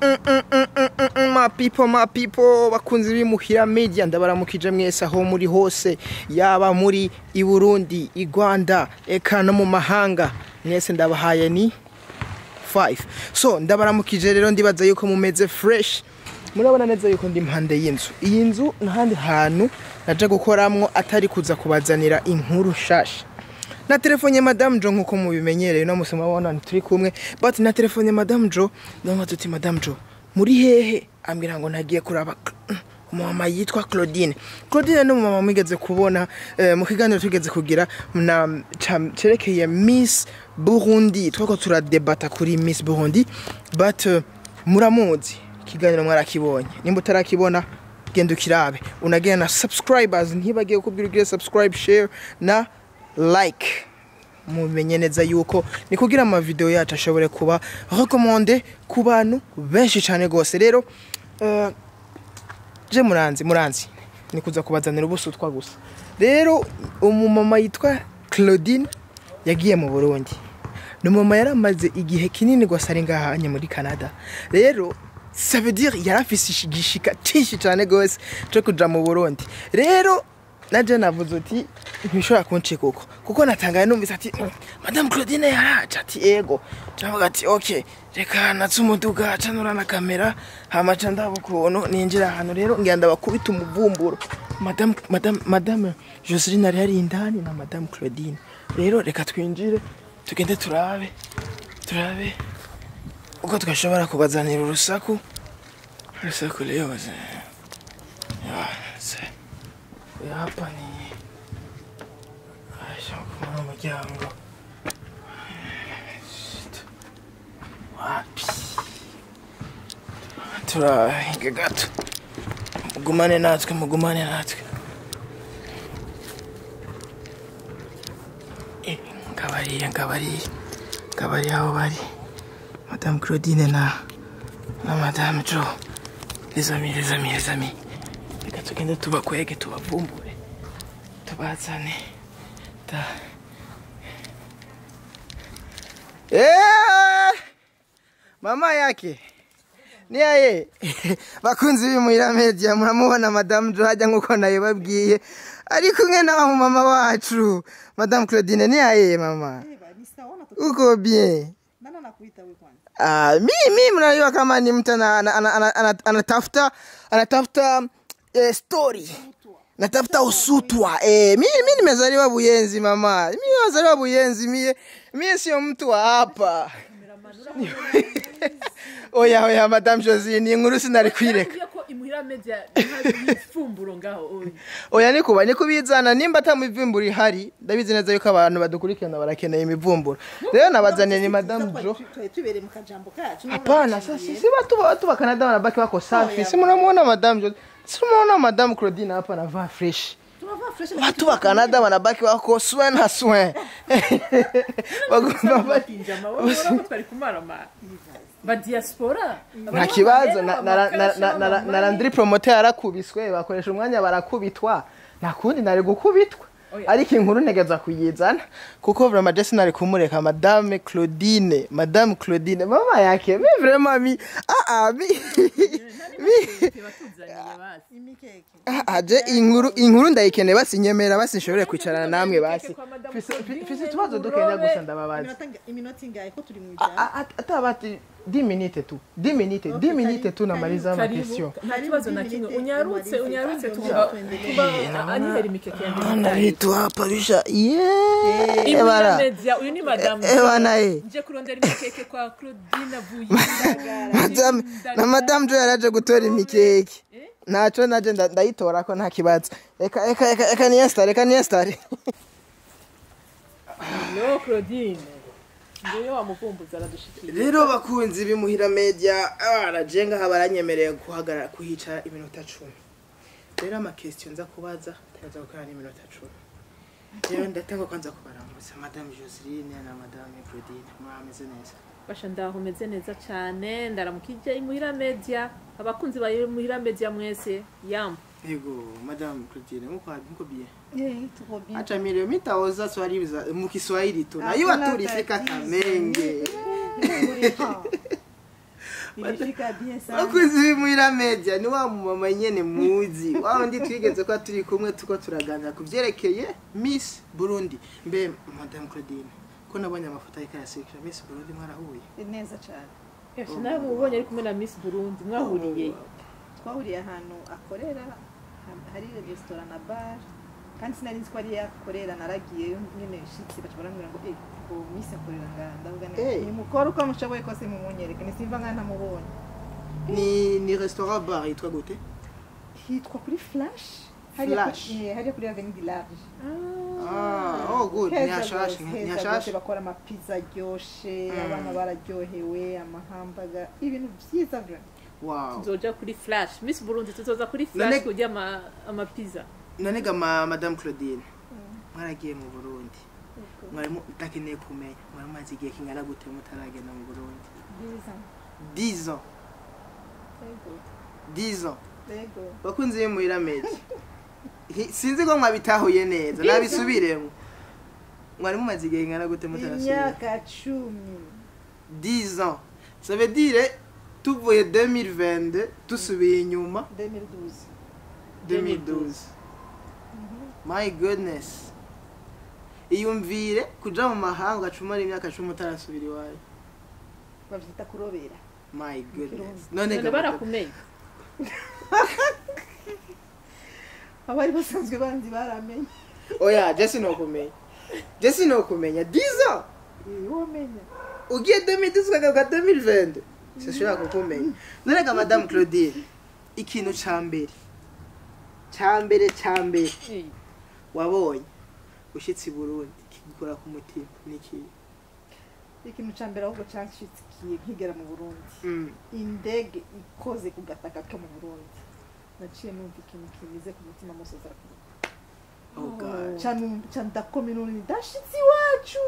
My people, my people, bakunzi b'imuhira media, ndabaramukije mwese aho muri hose, yaba muri i Burundi, i Rwanda, eka no mu mahanga, mwese ndabahaye ni 5. So ndabaramukije rero, ndibaza yuko mumeze fresh. Murabona neza yuko ndi impande y'inzu. Iyi nzu n'ahandi hantu naje gukoramwo atari kuza kubazanira inkuru shasha. Na telefone Madame Jo, nkuko mubimenyereye no musoma wabona turi kumwe, but na telefone Madame Jo ndamva tuti: "Madame Jo, muri hehe?" Ambwira ngo nagiye kuraba umumama yitwa Claudine. Claudine ni umumama mwigeze kubona mu kiganiro tugeze kugira na cerekeye Miss Burundi, twako turadebata kuri Miss Burundi, but muramuzi, ikiganiro mwarakibonye. Nimba utarakibona, genda ukirabe, unagenda na subscribers, ntibagiye kukubwira ugire subscribe, share na like. Mumenye neza yuko ni kugira ama video yacu ashobore kuba recommandé ku bantu benshi cyane gose. Rero je muranzi ni kuza kubazanira ubusutwa gusa. Rero umumama yitwa Claudine yagiye mu Burundi, ni umumama yaramaze igihe kinini gwasa ari ngaha anye muri Canada. Rero ça veut dire yarafise igishika cyinshi cyane gose cyo kuja mu Burundi. Rero naje navuze uti ntibishobora kuncika uko, kuko natangaye numvise ati: "Madame Claudine yaraje." Ati: "Ego." Ndavuga ati: "Okay, reka natse umuduga, canura na kamera, hama ca ndaba ukuntu ninjira ahantu." Rero ngira ndabakubita umuvumburo. Madame Joseline ari hari indani na Madame Claudine. Rero reka twinjire, tugende turabe uko twashobora kubazanira urusaku. Leo ya hapa ni aisha kubona umuryango. Wapi, turahiga gato. Mugumane natwe, mugumane natwe. Ngabariya aho bari Madame Claudine na Madame Jo. Les amis, les amis, les amis, reka tugende tubakwege, tubavumbure, tubazane ta. Mama yake ni aye. Bakunzi b'imuhira media, muramubona Madame Jo hajya nkuko nayibabwiye, ari kumwe na mama wacu Madame Claudine. Ni aye mama, uko bien? Ah, mi mnajua kama ni mtu anatafuta story, natafuta usutwa. Mi nimezaliwa Buyenzi mama, mi nimezaliwa Buyenzi, mie sio mtu wa hapa. Oya oya, Madame Josine, inkuru sinari kwireka. Ko imuhira media nta ngaho oya. Oya, nikuba nikubizana nimba ata mivumburo ihari, ndabizi neza yuko abantu badukurikirana barakeneye imivumburo. Rero nabazaniye ni Madame Jo. Tubereye mu kajambo kacu. Hapana, sasa si watu wa Canada wanabaki wako safi. Si mnamuona Madame Jo, si mnamuona Madame Claudine hapa anavaa fresh. Tunavaa fresh. Watu wa Canada wanabaki wako soin na soin. Kinjama wowe ko twari kumarama ba diaspora. Nta kibazo, na Landry Promoter yarakubiswe, bakoresha umwanya barakubitwa. Nta kundi, nari gukubitwa. Ariko inkuru ntegeza kuyizana kuko vraiment je sinari kumureka Madame Claudine, Madame Claudine, mama yake, mi vraiment mi ah ah mi Imikeke. Ah, je inkuru ndayikeneye, basinyemera, basinshobore kwicarana namwe basi. Fise utubazo dukenya gusa ndababaza. Iminota ingahe ko turi mu ijambo? Atabati 10 minutes tu, 10 minutes, 10 minutes tu, namaliza ma question. Nta kibazo na kimwe, unyarutse, unyarutse, tuba anihera imikeke yanjye. Ana vitu hapa bisha yeah. Imuhira Bana. media, uyu ni Madame. Bana eh. Nje kurondera imikeke kwa Claudine avuye. Madame na Madame Jo yaraje gutora imikeke. Naco naje ndayitora ko nta kibazo. Reka reka reka reka niyestare, reka niyestare. No Claudine nguyo wamuvumbuza aradushikira. Rero bakunzi b'imuhira media, araje ngaha, baranyemereye guhagarara kuhicara iminota 10. Rero ama question nza kubaza turaza gukora n'iminota 10. Rero ndatanga kwanza kubaramutsa, Madame Joseline na Madame Claudine, murameze neza? Basha, ndaho meze neza cyane. Ndaramukije imuhira media, abakunzi ba imuhira media mwese, yambo. Yego, Madame Claudine, muko bien? Eh, tuko bien. Acha mimi mitaoza swali za mu Kiswahili tu. Na hiyo Hakuna tulifika tatizo. Kamenge. Nilifika bien sana. Bakunzi b'Imuhira Media, ni wa mumama nyene muzi wa wundi twigeze ko turi kumwe tuko turaganira ku vyerekeye Miss Burundi. Mbe Madame Claudine, ko nabonye amafoto ariko arasekera Miss Burundi, mwarahuye? Neza cyane. Yasha, nawe mubonye ari kumwe na Miss Burundi, mwahuriye? Twahuriye ahantu akorera, hari restaurant na bar, kandi sinari nzi ko ari akorera. Naragiyeyo nyine nshitse, baca barambwira ngo ngo Miss akorera ngaha. Ndavuga nti Eh. nimukore uko mushoboye kose mumunyereke, nisimva ngaha ntamubonye. Ni restaurant bar yitwa gute? Hitwa kuri Flash. Hariya Flash. Hariya kuri Avenue du Large. Ah, oh good, ni Heza hashasha. gose, Ni heza hashasha. gose, bakora amapizza aryoshe. Abana bararyohewe, amahambaga, ibintu vyiza vraiment. Wow. Tuzoja kuri Flash, Miss Burundi, tuzoza kuri Flash kurya amapiza. None ga Madame Claudine, mwaragiye mu Burundi, mwarimu utakeneye kumenya, mwari mumaze igihe kingana gute mutaragenda mu Burundi? Byiza. 10 ans? Yego. 10 ans? Yego. Bakunzi b'Imuhira Media, sinzi ko mwabitahuye neza, nabisubiremo: mwari mumaze igihe kingana gute mutarasubira? Imyaka 10. 10 ans, ça veut dire tuvuye 2022 dusubiye inyuma 2012. 2012. My goodness, iyumvire kuja mu mahanga ugacumara imyaka 10 utarasubira iwawe. Bavyita kurobera. My goodness, none None ga barakumenya? Abari basanzwe banzi baramenye. Oya, je sinokumenya, je sinokumenya 10 ans. Womenya. Ugiye 2010 ukagaruka 2022, sinshobora kukumenya. None ga Madame Claudine, ikintu ca mbere, ca mbere, ca mbere wabonye ushitse i Burundi kigukora ku mutima niki? Ikintu ca mbere ahubwo canshikiye nkigera mu Burundi, indege ikoze ku gataka ko mu Burundi, naciye numva ikintu kimize ku mutima, amosozi arakuruka. Oh God. Ca ndakoma inuni, ndashitse iwacu.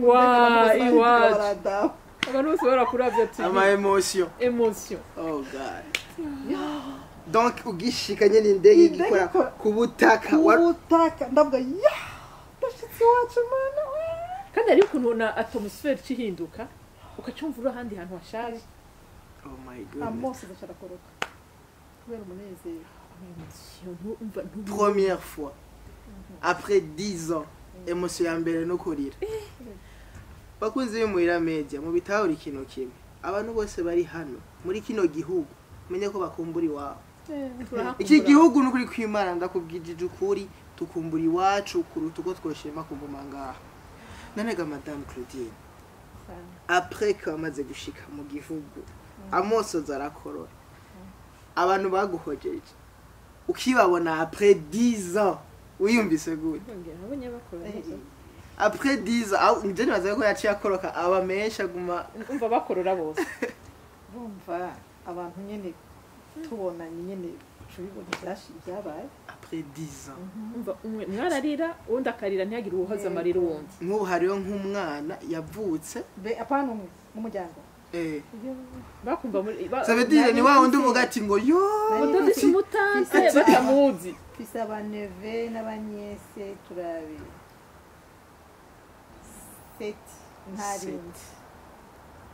Wa, Mbega abantu bose iwacu. barahindukira barandaba. Abantu bose barakuravye ati Ama émotion. Émotion. Oh God, donc ugishika nyene indege Indege igikora ku butaka ku butaka, ndavuga ya, ndashitse iwacu, mana we. Kandi hari ukuntu na atmosphère ihinduka, ukacumva uri ahandi hantu hashaje. Oh my goodness. Amosozi aca arakoroka kubera umunezero. Émotion, ntumva Première fois après 10 ans, émotion ya mbere no kurira. Bakunzi b'Imuhira Media, mu bitahura ikintu kimwe: abantu bose bari hano muri kino gihugu, menye ko bakumbura iwabo. Iki gihugu, nukuri kw'Imana, ndakubwije ukuri, tukumbura iwacu kuruta uko twoshima kuguma ngaha. None ga Madame Claudine, après ko wamaze gushika mu gihugu, amosozi arakorora, abantu baguhojeje ukibabona après 10 ans, wiyumvise gute? Nabonye bakora. Après 10 ans, aho nje nibaza ko yaciye akoroka aba menshi aguma. Umva, bakorora bose. Bumva abantu nyene tubonanye nyene, tubibona ibyabaye. Après 10 ans. Umva, umwe mwararira, uwundi akarira, ntihagire uwuhoza amarira uwundi. Nk'ubu hariho nk'umwana yavutse. Be apana, umwe n'umuryango. Bakumva muri Ça veut dire ni wa wundi uvuga ati ngo yo. Udafise umutante batamuzi. Mfise abaneve n'abanyese, turabe, sept, ntarindi.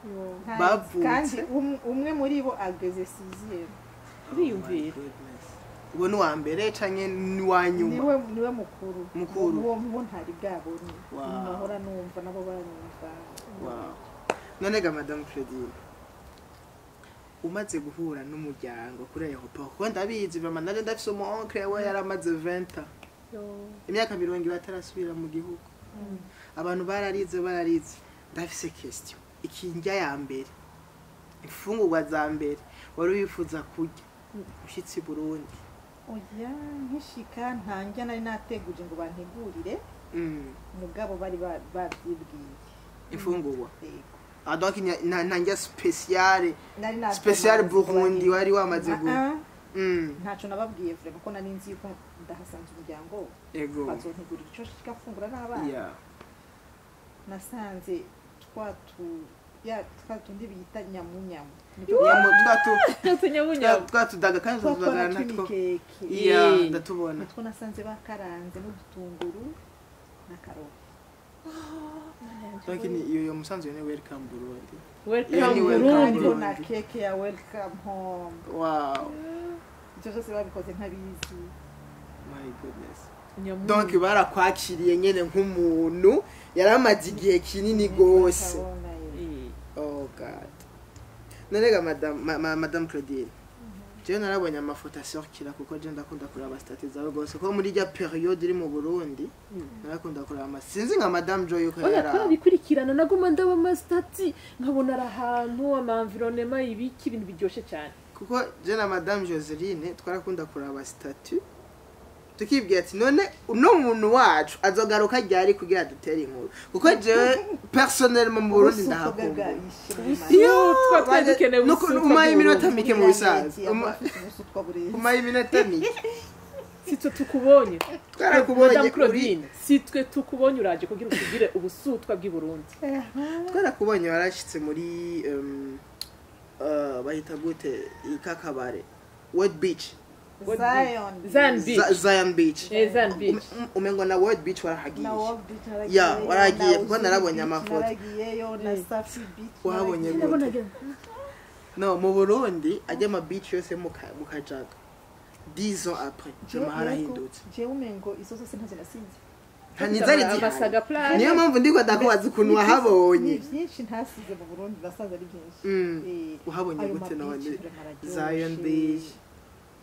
Ntarindi. Bavutse. Kandi umwe muri bo ageze sixième. Uriyumvira. Uwo ni uwa mbere canke ni uwa nyuma? Niwe mukuru. Mukuru. Uwo ntari bwabone. Wow. Nahora numva nabo banyumva. Wow. None ga Madame Claudine, umaze guhura n'umuryango kuri aéroport, kuko ndabizi vraiment, nanje ndafise umu oncle we yaramaze 20 ans, imyaka 20 atarasubira mu gihugu, abantu bararize, bararize. Ndafise question: ikindya ya mbere, imfungurwa za mbere wari wifuza kurya ushitse i Burundi? Oya, nkishika ntanjya nari nateguje ngo bantegurire. Mugabo bari babyibwiye. Imfungurwa? Yego. Ah, donc nta ndya spéciale? Nari Spéciale nakomanze ngo Burundi wari wamaze gu Ah, ah, Ntaco nababwiye vraiment, ko nari nzi yuko ndahasanze umuryango, bazontegurira ico nshika mfungura n'abana. Nasanze twa tu ya twa tundi bita nyamunyamu. Nyamu twatu. Utunyamunyamu. Twatudaga kandi twa tutudagara twana natwo. tw'imikeke. Yeah, Yeah. ndatubona. Nitwo nasanze bakaranze n'udutunguru na karoti. Donc ni iyo yo musanzu ni welcome Burundi. Welcome Iyo ni welcome Burundi. Hariho na Burundi. keke ya welcome home. Wow. Ibyo byose babikoze ntabizi. My goodness. Nyamungu. Donc barakwakiriye nyene nk'umuntu yaramaze igihe kinini gose. Batabona, eh. Oh God. Narega madame madame Claudine. Jewe narabonye amafoto aserukira kuko je ndakunda kuraba stati zawe gose, kuko muri rya periode iri mu Burundi narakunda kuraba ama, sinzi nka madame Joy yuko Oya, yari aho. twarabikurikirana, naguma ndaba amasitati nkabona ari ahantu ama environnement, ibiki, ibintu biryoshye cyane. Kuko je na madame Joseline twarakunda kuraba statut, tukibwira ati none uno muntu wacu azogaruka ryari kugira dutere inkuru, kuko jewe personnellement mu Burundi Ubusutwa ndahakumbuye. bwabishe muri make. Iyo, Ubusutwa twari dukeneye, ubusutwa umaye iminota bw'Uburundi. mike mu bisaza. Afite ubusutwa burenze. Umaye iminota mike. Si twe tukubonye. Twarakubonye Madame uri Claudine, si twe tukubonye, uraje kugira utubwire ubusutwa bw'i Burundi. Twarakubonye warashitse muri bahita gute ikakabare, World Beach? Zion. Zion Beach. Zion Beach. Zion Beach. Umengo na World Beach warahagiye. Na World Beach naragiyeyo, Ya, waragiye, na kuko Uzuri narabonye Beach amafoto. naragiyeyo, na Safi Beach Wahabonye naragiyeyo. gute? No mu Burundi ajya ama beach yose mu Kajaga, 10 ans après Jewe jama harahindutse. Jewe umengo izo zose ntazo nasize. Nta ntizari zihari. Amasaga plage. Niyo mpamvu ndiko ndakubaza ukuntu wahabonye. Ni byinshi ntasize mu Burundi, nasanze ari byinshi. Uhabonye Ayo gute ma none? beach vraiment araryoshe. Zion Beach.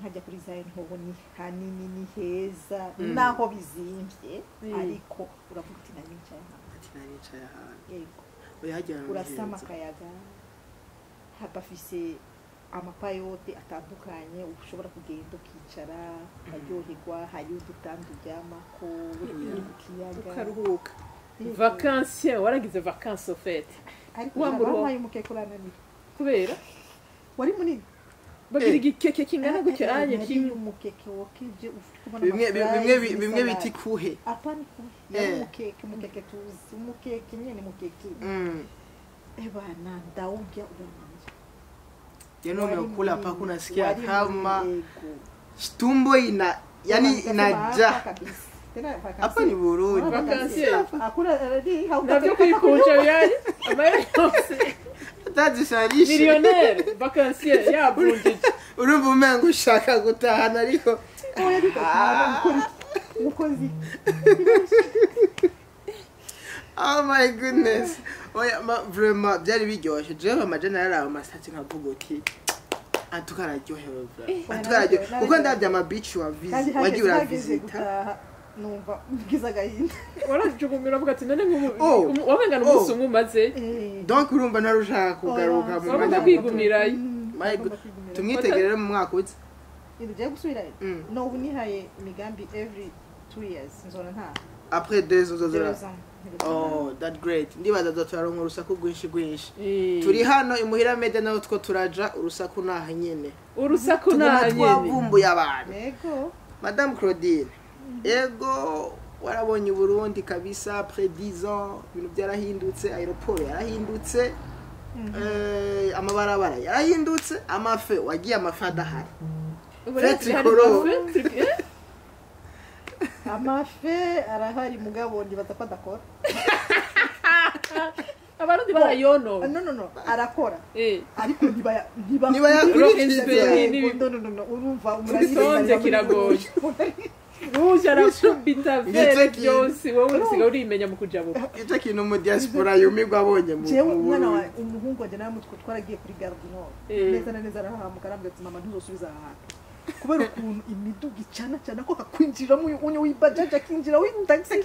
Nkajya kuri Zion hoho ni hanini, ni heza, naho bizimvye, ariko uravuga uti nari nicaye ahantu. Ati nari nicaye ahantu. Yego. Oya, hajya ahantu Urasama heza. akayaga, bafise amapayote atandukanye ushobora kugenda ukicara ukaryoherwa, hari udutanda uryamako uri ku kiyaga. Ukaruhuka. Yego. Vacances, waragize vacances au fait. Ariko Wa muruho. bampaye umukeke urananira. Kubera Wari munini. Bagira igikeke kingana gutya anye Nariye kimwe. umukeke wokeje ufite kubona Bimwe ama bimwe fries bimwe n'isalade. biti kuhe. Apana kuhe, yari umukeke, umukeke tuzi, umukeke nyene, mukeke. Ebana, ndawurya urananira. Yaani Wari umekula munini, paka unasikia wari kama munini, yego. tumbo ina yani Nikasema inajaa. hapa kabisa. Tena vacances. Hapa ni Burundi. Vacances. Hakuna nani, Navyo kwikunja byari amahera yose. Atazisharishe. Millionnaire vacancier yavunjije. Urumva umengo ushaka gutahana ariko Oya, bigakora umukozi. Oh my goodness. Oya, vraiment byari biryoshye. Jewe amaje nararaba amasitati nkavuga uti antuka araryohewe vraiment. Antuka araryohewe. Kuko ndabye ama beach wa Kandi visit wagiye hageze uravisita. gutaha numva ngize agahinda. Warajugumirwa uvuga ati none nk'ubu Oh. wabengana Oh. umunsi umwe umaze. Donc urumva ntari ushaka kugaruka mu Wagomba mwanya. kwigumirayo. My God. Tumwitegerere mu mwaka uza. Ibintu ugiye gusubirayo. No, ubu nihaye imigambi every 2 years nzora ntaha. Après 2 ans uzozora. 2 ans. Oh, that great. Ndibaza tuzaronka urusaku rwinshi rwinshi. Turi hano imuhira media naho two turaja urusaku naha nyene. Urusaku Tuguma nta nyene. twavumbuye abantu. Yego. Madame Claudine, ego warabonye Uburundi kabisa après 10 ans, ibintu byarahindutse, aéroport yarahindutse, amabarabara yarahindutse, amafe wagiye amafe adahari. Ubu rero Fais hari tricolore. amafe, Amafe arahari mugabo ndibaza ko adakora. Abarundi barayonona. No, no, no, arakora. Ariko ntibaya Ntibayakurikiza. Yego, no, no, no, no, urumva Sonze kiragoye. Rouge arakubita vere kintu. byose, wowe usigaye urimenya mu kujabuka. Ico kintu mu diaspora yumirwa abonye mu Jewe mu umwana wa Burundi. umuhungu wanjye nawe mutwe twaragiye kuri Gare du Nord. Neza na neza arahahamuka arambwira ati mama, ntuzosubiza aha hantu kubera ukuntu imiduga icana cyane ko kakwinjiramo unye w'ibajaji akinjira w'itagisi.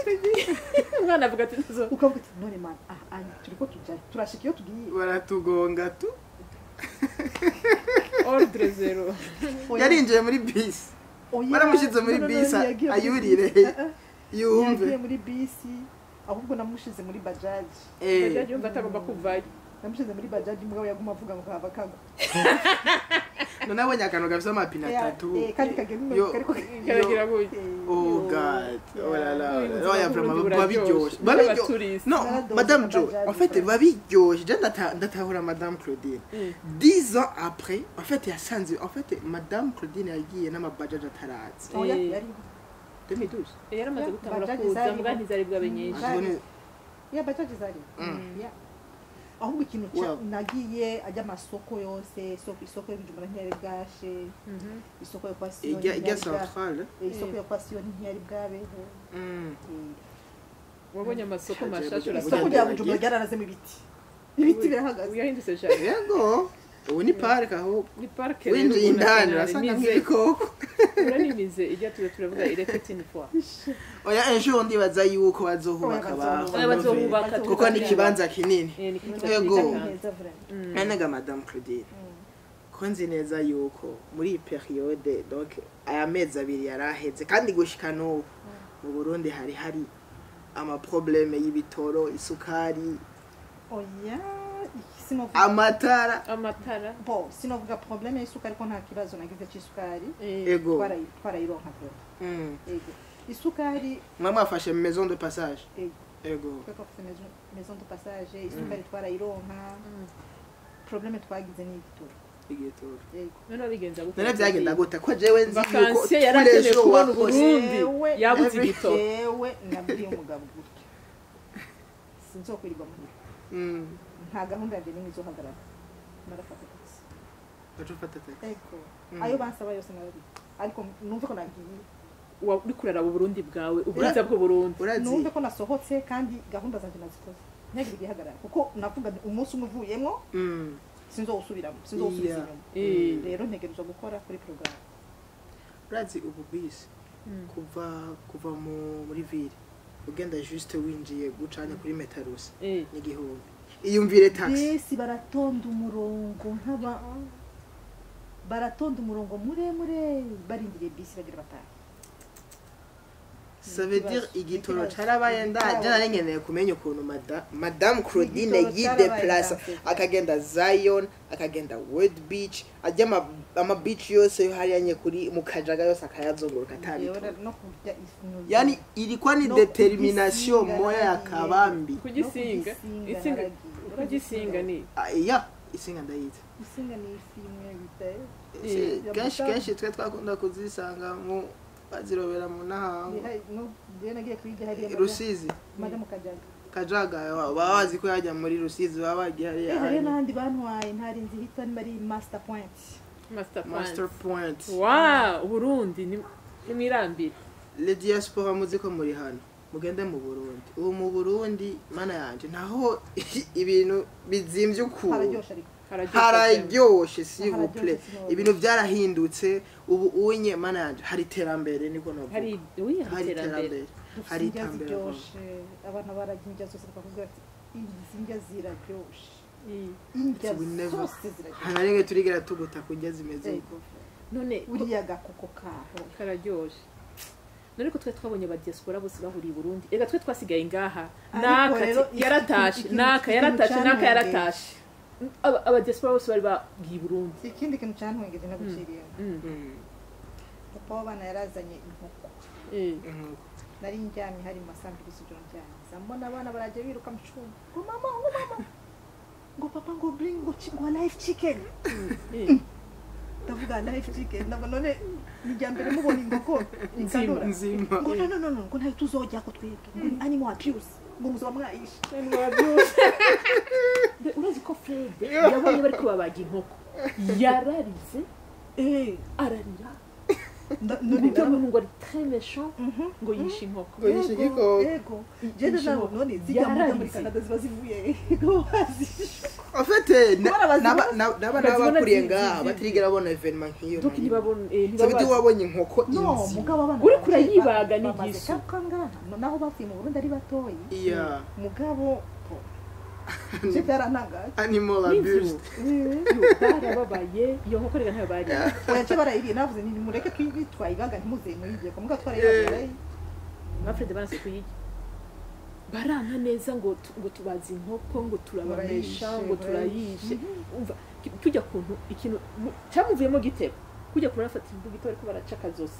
Umwana avuga ati nzo Ukavuga ati none man, aha aha turiko tujyayo, turashika iyo tugiye? Baratugonga tu. Ordre zero. Oya, Yarinjiye muri bisi. oya, Baramushyize muri no, no, no, bisi ntiyagiye muri ayurire. bisi. Ah, ah, Yumve. ntiyagiye muri bisi, ahubwo namushize muri bajaji. Bajaji yumva atagomba kuvayo. Namushize muri bajaji, mugabo yaguma avuga ngo kava kagwa. None abonye akantu gafise amapine atatu. Kandi kagenda Yo. ariko Karagira gutya. Oh God, oh là là, Ubuzima oya vraiment bw'Uburundi babiryoshe, buraryoshe. babiryoshe. N'abatouriste. Non, Naradoze Madame Joe, Bajaji, en fait, quoi. babiryoshe. Je ndatahura Madame Claudine. 10 ans après, en fait, yasanze, en fait, Madame Claudine yagiye n'amabajaji ataraza. Oya, Eh. yariho. 2012. Yaramaze gutangura Bajaji kuza zariho. mbwa ntizari bwabe nyinshi. Zari. Tubone- Ya, bajaji zari. Ya, ahubwo ikintu nagiye ajya amasoko yose, isoko y'Ibujumbura ntiyari bwashe, isoko yo kwa Siyoni Ijya ntiyari bwa- centrale. Isoko yo kwa Siyoni ntiyari bwabeho. Wabonye amasoko Shaje mashasha. Bujumbura. Isoko rya Bujumbura ryaranazemo ibiti, ibiti birahagaze. Yahindutse cyane. Yego, ubu ni park ahubwo. Ni park. Winjiye indani urasanga nk'ibikoko. Uranimize ijya tuza turavuga irepete une fois. Oya, ejo ndibaza yuko bazohubaka. Oya, bazohubaka. Oya, bazohubaka, kuko ni ikibanza kinini. Ni ikibanza Yego. cyiza kandi. Neza vraiment. Nanega Madame Claudine, ko nzi neza yuko muri iyi période, donc aya mezi 2 yaraheze, kandi gushika n'ubu mu Burundi hari ama problème y'ibitoro, isukari, Oya, sinovuga amatara. Amatara. Bo, sinovuga problème y'isukari ko nta kibazo nagize c'isukari. Ego. Twarayironka vraiment. Ego, isukari. Mwa mwafashe maison de passage? Ego. Ego. Twe twafise maison de passage, isukari twarayironka. Problème twagize ni igitoro. Igitoro. Ego. None bigenza gute? None byagenda gute ko jewe nzi yuko Vacances yarakeneye tous les jours kubona wakoze? Uburundi. Jewe- Yabuze igitoro. Jewe nabwiye umugabo gutya: sinzokwirirwa muhira. Nta gahunda yanjye n'imwe izohagarara, narafata taxi. Waca ufata taxi. Ego. Ayo bansaba yose narabiye, ariko numve ko nagiye. Uri kuraraba Uburundi bwawe, ubwiza bw'Uburundi. Urazi Numve ko nasohotse kandi gahunda zanjye nazikoze, ntihagire igihagarara, kuko navuga nti umunsi umwe uvuyemo sinzowusubiramo, sinzowusubiza inyuma. Rero ntegerezwa gukora kuri porogaramu. Urazi ubu bisi kuva muri ville ugenda juste winjiye gucanya kuri Metarusi n'1000. Iyumvire taxi. Bisi baratonda umurongo, nk'aba baratonda umurongo muremure barindiriye bisi bagira batahe. Ça veut dire Ikibazo. igitoro Ikibazo. carabaye ndaje. Nari nkeneye kumenya ukuntu Madame Claudine Igitoro yideplace, carabaye. akagenda Zion, akagenda World Beach, ajya ama beach yose yo hariya nye kuri mu Kajaga yose akayazunguruka atabitoro. No kurya ifu. Yani ilikuwa ni No determination kugisinga moya ya naragiye. kabambi. Kugisinga. No kugisinga Isinga. naragiye. Kugisinga ni Ah, ya isinga ndayizi. Isinga ni ifi imwe bita Se- kenshi kenshi twe twakunda kuzisanga mu bazirobera mu Nahango. No njyewe nagiye kuyirya hariya Rusizi. Maja mu Kajaga. Kajaga, baba bazi ko yajya muri Rusizi, baba bagiye hariya. Hariyo n'ahandi bantwaye ntari nzi hitwa ni ari Master Point. Master Point. Master Point. Wow, Uburundi ni mwirambire. Le diaspora, muzi ko muri hano mugende mu Burundi. Ubu mu Burundi, mana yanje, ntaho ibintu bizimvye ukuntu. Hararyoshe ariko. Hararyoshe, s'il vous plaît. Hararyoshe, Ibintu byarahindutse ubu unye, mana yanje, hari iterambere, niko novuga. Hari, oui, hari hari iterambere. iterambere. Dufite Hari indya iterambere. ziryoshe, abana bararya indya zose bakakubwira ati izi ndya ziraryoshe. Indya We never- zose ziraryoshe. Nta na rimwe turigera tuguta kurya zimeze uko. Ego. None Uriya gakoko kaho. Kararyoshe. None ko twe twabonye aba diaspora bose bahuriye i Burundi, ega twe twasigaye ngaha. Ariko Naka rero yaratashe, naka ikintu yaratashe, naka cantwengeje. yaratashe. Aba diaspora bose bari bagiye i Burundi. Ikindi kintu cantwengeje naguciriyemo, papa w'abana yarazanye inkoko. Nari ndyamye hari mu ma 2:00 z'ijoro, ndyamye nza mbona abana barajya biruka mu cyumba ngo mama, ngo mama, ngo papa, ngo bring, ngo ngo live chicken. Ndavuga live chicken, ndavuga none ni irya mbere mubona inkoko ikanura? Nzima. Ngo no, no, no, no, ngo ntayo tuzojya ko twebwe, ngo ni animal abuse, ngo muzoba mwayishe. Urazi ko Fred yabonye bariko babaga inkoko yararize, ararira. None Ngo umuntu ngo ari très méchant, ngo yishe inkoko. Ngo yishe igikoko. Yego, jewe nawe none zijya muri Yararize. Canada ziba zivuye he? Ngo bazishe. En fait, Kubera bazibona- n'aba Bazibona n'abakuriye ngaha batirigera babona événement nk'iyo. Donc ntibabona Ça veut dire ntibabazi. wabonye inkoko No inzima. mugabo abana Uriko banje urayibaga bamaze n'igisu. kaka ngaha. No, naho bavuye mu Burundi ari batoyi. Iya. Mugabo po je byarantangaje. Animal N'inzu. abuse. Yo, barababaye, iyo nkoko reka ntayo bariye. Oya, ce barayiriye, navuze nti nimureke twayibaga ntimuze muyirye ko mugabo twarayibaga barayirya. Ba Fred baranse kuyirya, baranka neza ngo ngo tubaza inkoko, ngo turabamesha, Murayishe, ngo turayishe. Umva tujya kuntu ikintu cyamuvuyemo gitebo kujya kuntu afata imbugita bariko baraca akazosi.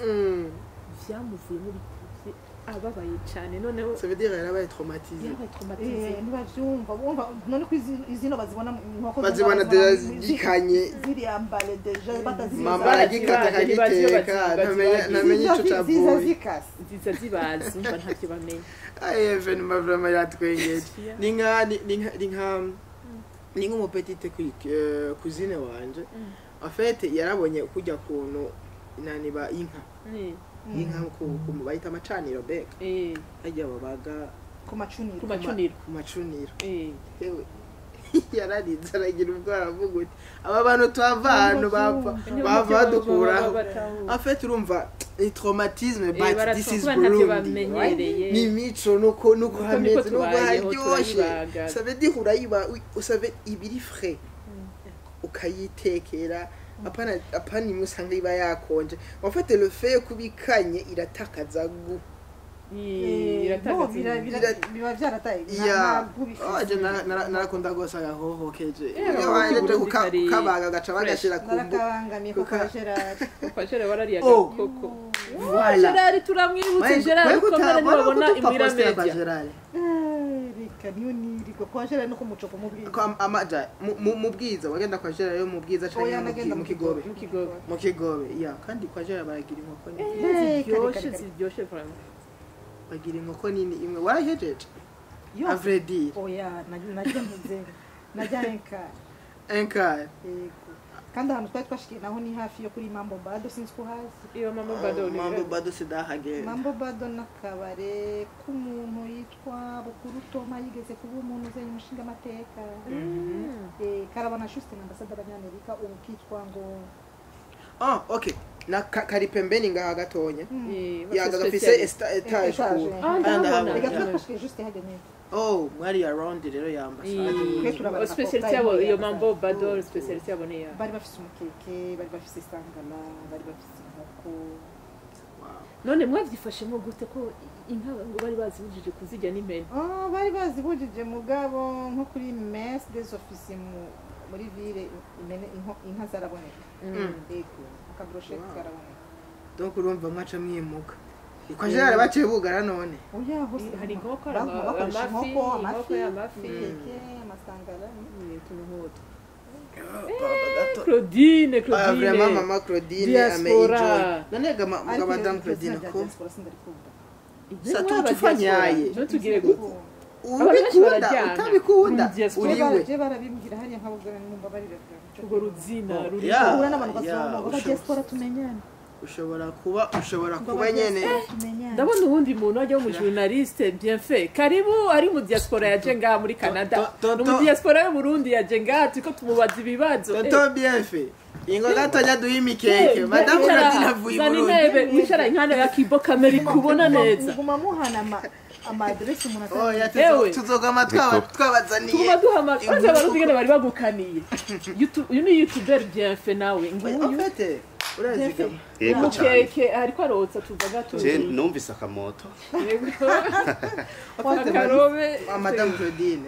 Vyamuvuyemo bitevye. Ababaye cyane noneho. Ça veut dire yarabaye traumatisé. Yabaye traumatisé. Ntibavyumva, bumva none ko izino bazibona inkoko. Bazibona déjà zikanye. Ziriyambale déjà batazizi. Mama aragikata akagiteka, ntamenya ico ziza cavuye. Zikase. Ziza zibazi, umva ntavyo bamenya. Ay, événement vraiment yatwengeje. Ni nka umu petite cousine wanje. En fait yarabonye kujya kuntu nani ba inka, inka ku bayita amacaniro beka, hajya babaga. Ku macuniro. Ku macuniro. Ku macuniro. Ewe. Yararize, aragira ubwoba, aravuga uti aba bantu tuhava ahantu bapfa bava badukuraho. En fait urumva ni traumatisme, but this is Baratukuba ntavyo Burundi. bamenyereye. Ni imico, nuko Nuko niko hameze, nuko tubayeho, haryoshe. turayibaga. Ça veut dire urayiba usave ibiri frais, ukayitekera, apana apana imwe usanga iba yakonje. En fait le fait kubikanye iratakaza gu Iratakaza. Biba byarataye. Ya, oh, je narakunda gose agahoho keje. Eh, Iyo agahoho wahejeje k'Uburundi kari kukabaga gaca fresh. bagashira ku mbu Narakabangamiye ko kwa Gerard. Kwa Gerard warariye Oh. agakoko. Voilà. Gerard turamwibutse. Gerard ukomere, nibabona Imuhira Media. Gerard. Reka niyo nirirwa kwa Gerard no kumucopa mu bwiza. Ko amaja mu Bwiza, wagenda kwa Gerard yo mu Bwiza canke Oya, mu nagenda mu Kigobe? Mu Kigobe. Mu Kigobe ya, kandi kwa Gerard baragira inkoko nini. Eh, kare, Ziryoshe. kare, kare. Ziryoshe vraiment. Bagira inkoko nini imwe warahejeje, Yose. à vrai dire. Oya, najya mvuze najya enka. Un quart. Yego, kandi ahantu twari twashikiye naho ni hafi yo kuri Mambo Bado, sinzi ko uhazi. Iyo Mama Bado ni Mambo Bado sidahagenda. Mambo Bado n'akabare k'umuntu yitwa Bukuru Toma, yigeze kuba umuntu uzanye umushinga amateka. Karabana juste na ambasade y'Abanyamerika, ubu kitwa ngo Ah, okay, na kari pembeni ngaha gatonya. Eh, Ya, bafise gafise spécialiste. étage. Étage, ku eh. Ah, ndahabona. Reka twari twashikiye juste hajya nyine. Oh, mwari around rero ya ambasade. Twe turabana na Spécialité portail yabo muri iyo ambasade. Mambo Bado, spécialité yabo ni ya Bari bafise umukeke, bari bafise sangala, bari bafise inkoko. Wow. None mwavyifashemo gute ko inka ngo bari bazibujije kuzirya n'impene? Ah, bari bazibujije, mugabo nko kuri messe des officiers muri ville impene, inka zaraboneka. Yego, akabrochette Wow. karaboneka. Donc urumva mwaca mwimuka kwa Gerard, baciye bugara none. Oya, hose Hari inkoko, baguma bakoresha amafi, inkoko, inkoko amafi, y'amafi. imikeke, amasangara. Utuntu nk'utwo. Gato. Claudine, Ah, Claudine. vraiment mama Claudine ame Diaspora. enjoy. None ga Ariko madame iryo Claudine zina rya ko diaspora sindarikunda. Sa tufanyaye. None tugire gute? Abantu benshi Ubikunda bararyana. utabikunda Muri diaspora. uriwe. Je barabimbwira hariya nkababwira nimumbabarire. Urwo ruzina ruri Yeah. Uhura n'abantu Yeah, basoma ngo diaspora tumenyane. Ushobora Ngo kuba nyene diaspora tumenyane. Ndabona uwundi muntu wajya w'umujournaliste bien fait, karibu, ari mu diaspora yaje ngaha muri Canada. Ni mu diaspora y'u Burundi yaje ngaha, turiko tumubaza ibibazo. Tonton Bienfait, ingo gatonya duha imikeke madame Claudine avuye i Zana Burundi. intebe wicara inkanda ya kibo kamera ikubona neza. Muguma muhana ama adresse umuntu Oya. Ewe. Tuzogama twabazaniye. Tuguma duhamagara maze abarundi ngene bari bagukaniye. Uyu ni youtuber Bienfait nawe En nguyu. fait urazigama. Yego cyane. Mukeke ariko arotsa tuvaga Je tuzi. numvise akamoto. Yego. En fait, Akarobe. Ah, madame Claudine,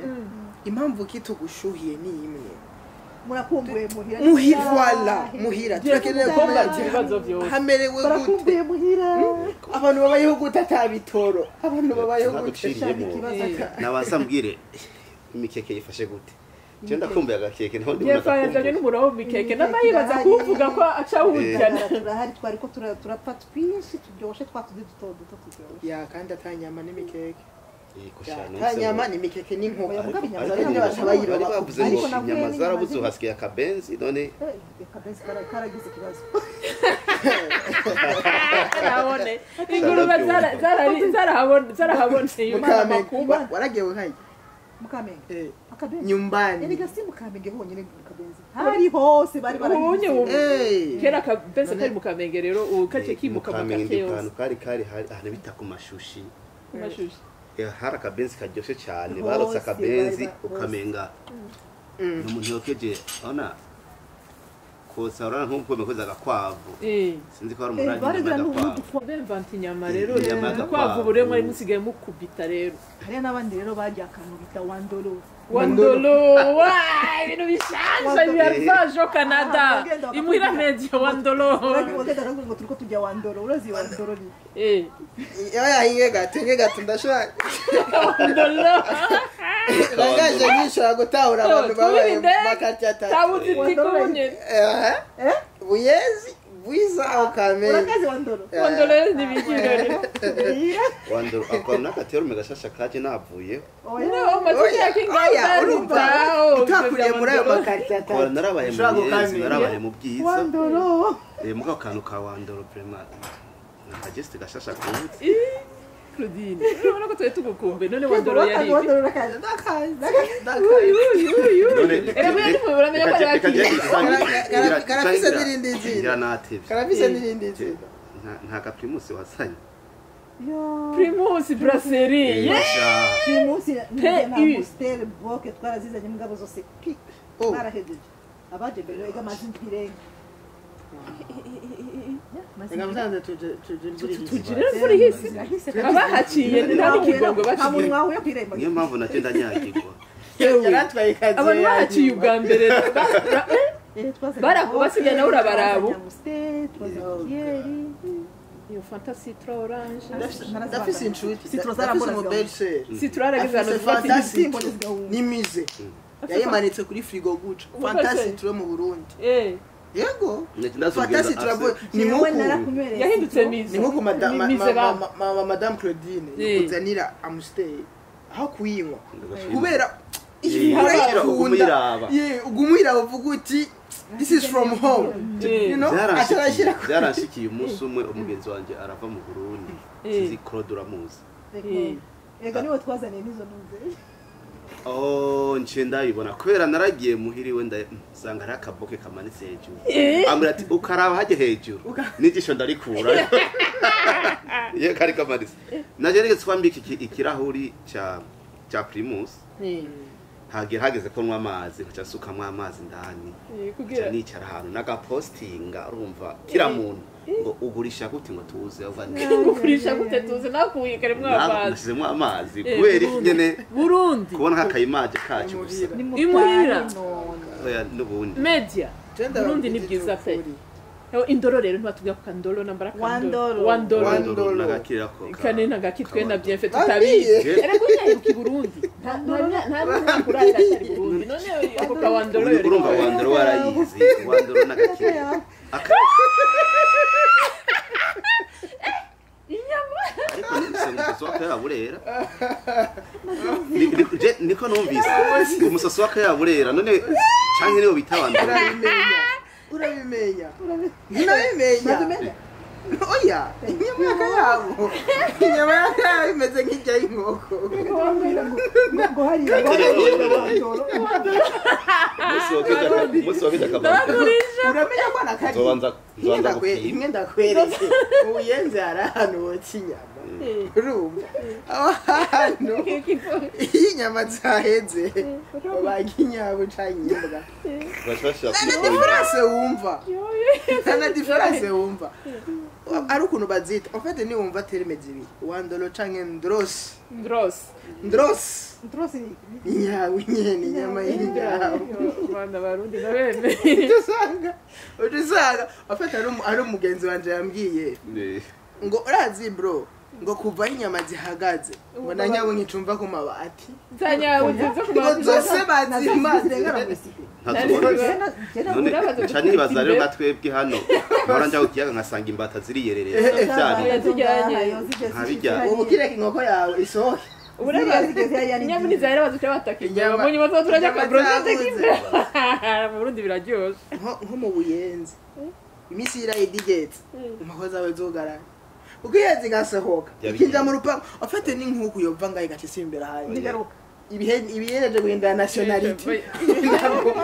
impamvu kitugushuhiye ni imwe. Murakumbuye muhira. Muhira, voilà, muhira turakeneye Kumbaza kumenya ibibazo byose. hamerewe gute. Barakumbuye muhira. Abantu babayeho gute atabitoro, abantu babayeho gute? Ntaguciriyemo. Ikibazo Nabanza mbwire imikeke yifashe gute. Je ndakumbuye agakeke naho ndibona. Bienfait yazanye Agakumbuye. n'umuro w'imikeke n'amayibaza kuwuvuga ko aca awujyana. Turahari, twari ko turapfa twinshi turyoshe, twatuzi duto duto turyoshe. Ya, kandi atanyama n'imikeke. Yego cyane. Atanyama n'imikeke n'inkoko. Oya, mugabo inyama Ariko Ariko zarabuze. baca bayiroba. bari bavuze ngo Ariko navuye inyama n'inyama zarabuze, hasigaye akabenzi none. Akabenzi karagize ikibazo. Arahabone ingurube zarahaboneye. Mukamenge waragiye nkajya Mukamenge? Akabenzi. Nyumbani. Erega si Mukamenge honyine, akabenzi hari hose bari Ubunye baragize. ubu. Eh. Kera akabenzi kari mu Kamenge, rero ubu kace kimuka mu Mukamenge kake ndi ahantu yose. kari hari ahantu bita ku Mashushi. Ku Mashushi. Hari akabenzi karyoshye cyane. Hose Barotse akabenzi bari ukamenga ni umuntu yokeje, urabona. Kotsa urana nko kwemeza agakwavu. Sinzi ko hari umuntu ari agakwavu. Bemvanta inyama rero udukwavu bure mwari musigaye mukubita rero. Hari n'abandi rero barya akantu bita wandolo. Wandolo, wa ibintu bishasha ibivajo Canada. Imuhira media wandolo. Wagenda ngo turiko tujya wandolo, urazi wandolo ni. Oya hinge gato ndashaka. Wandolo. Nagaje nishobora gutahura abantu babaye makati atatu. Tabuzi tikonye. Buyezi bwiza aho Kamenge. Urakazi wandolo. Wandolo ni bikirere. Wandolo akora nakatero megashasha kaje navuye. No, matike yakinga urumva utakuriye muri ayo makati atatu. Narabaye mu bwiza, narabaye mu bwiza. Wandolo. Muga kantu ka wandolo vraiment. Nakageste gashasha kuzi. Claudine, urabona ko twari tugukumbe none wandolo yari. Wandolo rakaje. Ndakaje. Karafise n'irindi zina. Karafise n'irindi zina. Nta ka Primus wasanye. Primus brasserie. Primus na Amstel Bock twarazizanye mugabo zose pi. Barahejeje. Abaje mbere ega amazi mpirenga. Ngamsanze tuje tuje hisi. Abahaciye nta kigongo baciye. Niyo mpamvu nacyo ndanyagirwa. Yaratwaye ikaze. Abantu bahaciye ubwa mbere basigaye nawe urabarabo. Iyo Fanta Citro Orange. Ndafise inshuti. Ndafise mu Belge. Citro arageze hano Fanta Citro ni mize. Yayimanitse kuri frigo guca. Fanta Citro mu Burundi. Yego. Fanta Citro ni muku. Yahindutse mize. Ni nkuko Madame Claudine ikuzanira Amstel aho kuyinywa. Kubera urayikunda. Ugumwiraba uvuga uti this is from home. You know? Byarashikiye umunsi umwe umugenzi wanje arava mu Burundi. Sinzi Claude uramuzi. Ega niwe twazaniye nizo ntuze. Oh, nce ndabibona kubera naragiye muhiriwe ndasanga ari akaboke kamanitse hejuru. Ambwira ati ukaraba hajye hejuru. Nijisho ndarikura. Ye kari kamanitse. Naje nigeze kwambika ikirahuri ca Primus. Hageze ko nwa amazi nkaca nsukamwo amazi ndani. Kugira nicara ahantu nagapostinga urumva kira muntu ngo ugurisha gute ngo tuze ugurisha gute tuze nakuye kare mwa amazi nashizemo amazi kubera iki nyene Burundi kubona nkakayimaje kacu gusa imuhira oya nubundi media Burundi ni bwiza pe. Indoro rero ntibatubwira ko kandolo nambara kandolo wandolo nagakirira ko kane nagakitwe na bien fait tutabizi erego nyayiruka i Burundi nta kurahira atari Burundi none ako ka wandolo urumva wandolo warayizi wandolo nagakirira inyama ariko numvise umusoso w'akayaburera niko numvise umusoso w'akayaburera none canke niwo bita wandolo. Urabimenya. Urabimenya. Oya, inyama y'akayabo. Inyama y'akayabo imeze nk'irya y'inkoko. Ngo hari uramenya ko nakari. Imwe ndakwereke. Ubuyenzi hari ahantu botsa inyama. Urumva? Aho hantu iyo inyama zaheze babaga inyabo canke imbwa. Nta wumva. Nta difference wumva. Ari ukuntu bazita. En fait ni wumva terme zibiri. Wandolo canke ndros. Ndros. Ndros. Ndros ni inyabu nyene inyama y'inyabu. Bana barundi nabeme. Usanga. Usanga. En fait ari umugenzi wanje yambwiye. Ngo urazi bro. Ngo kuva inyama zihagaze ngo na nyabu nkicumva ku mabati. Zanyabu zizo ku mabati. Zose bazimaze. None nibaza rero nka twebwe hano mpora njya ku kiyaga nkasanga imbata ziriyerereza byari ubu kireka inkoko yawe isohoke inyama zahera bazica bataka inyama mu nyuma turajya kwa brochette k'imbere mu Burundi biraryoshe nko mu Buyenzi iminsi irayidigetse inkoko zawe zogarara ukiye zigasohoka ikinja mu rupangu afate n'inkuku yova ngaye gace simbera hayo ibihereje guhindura nationality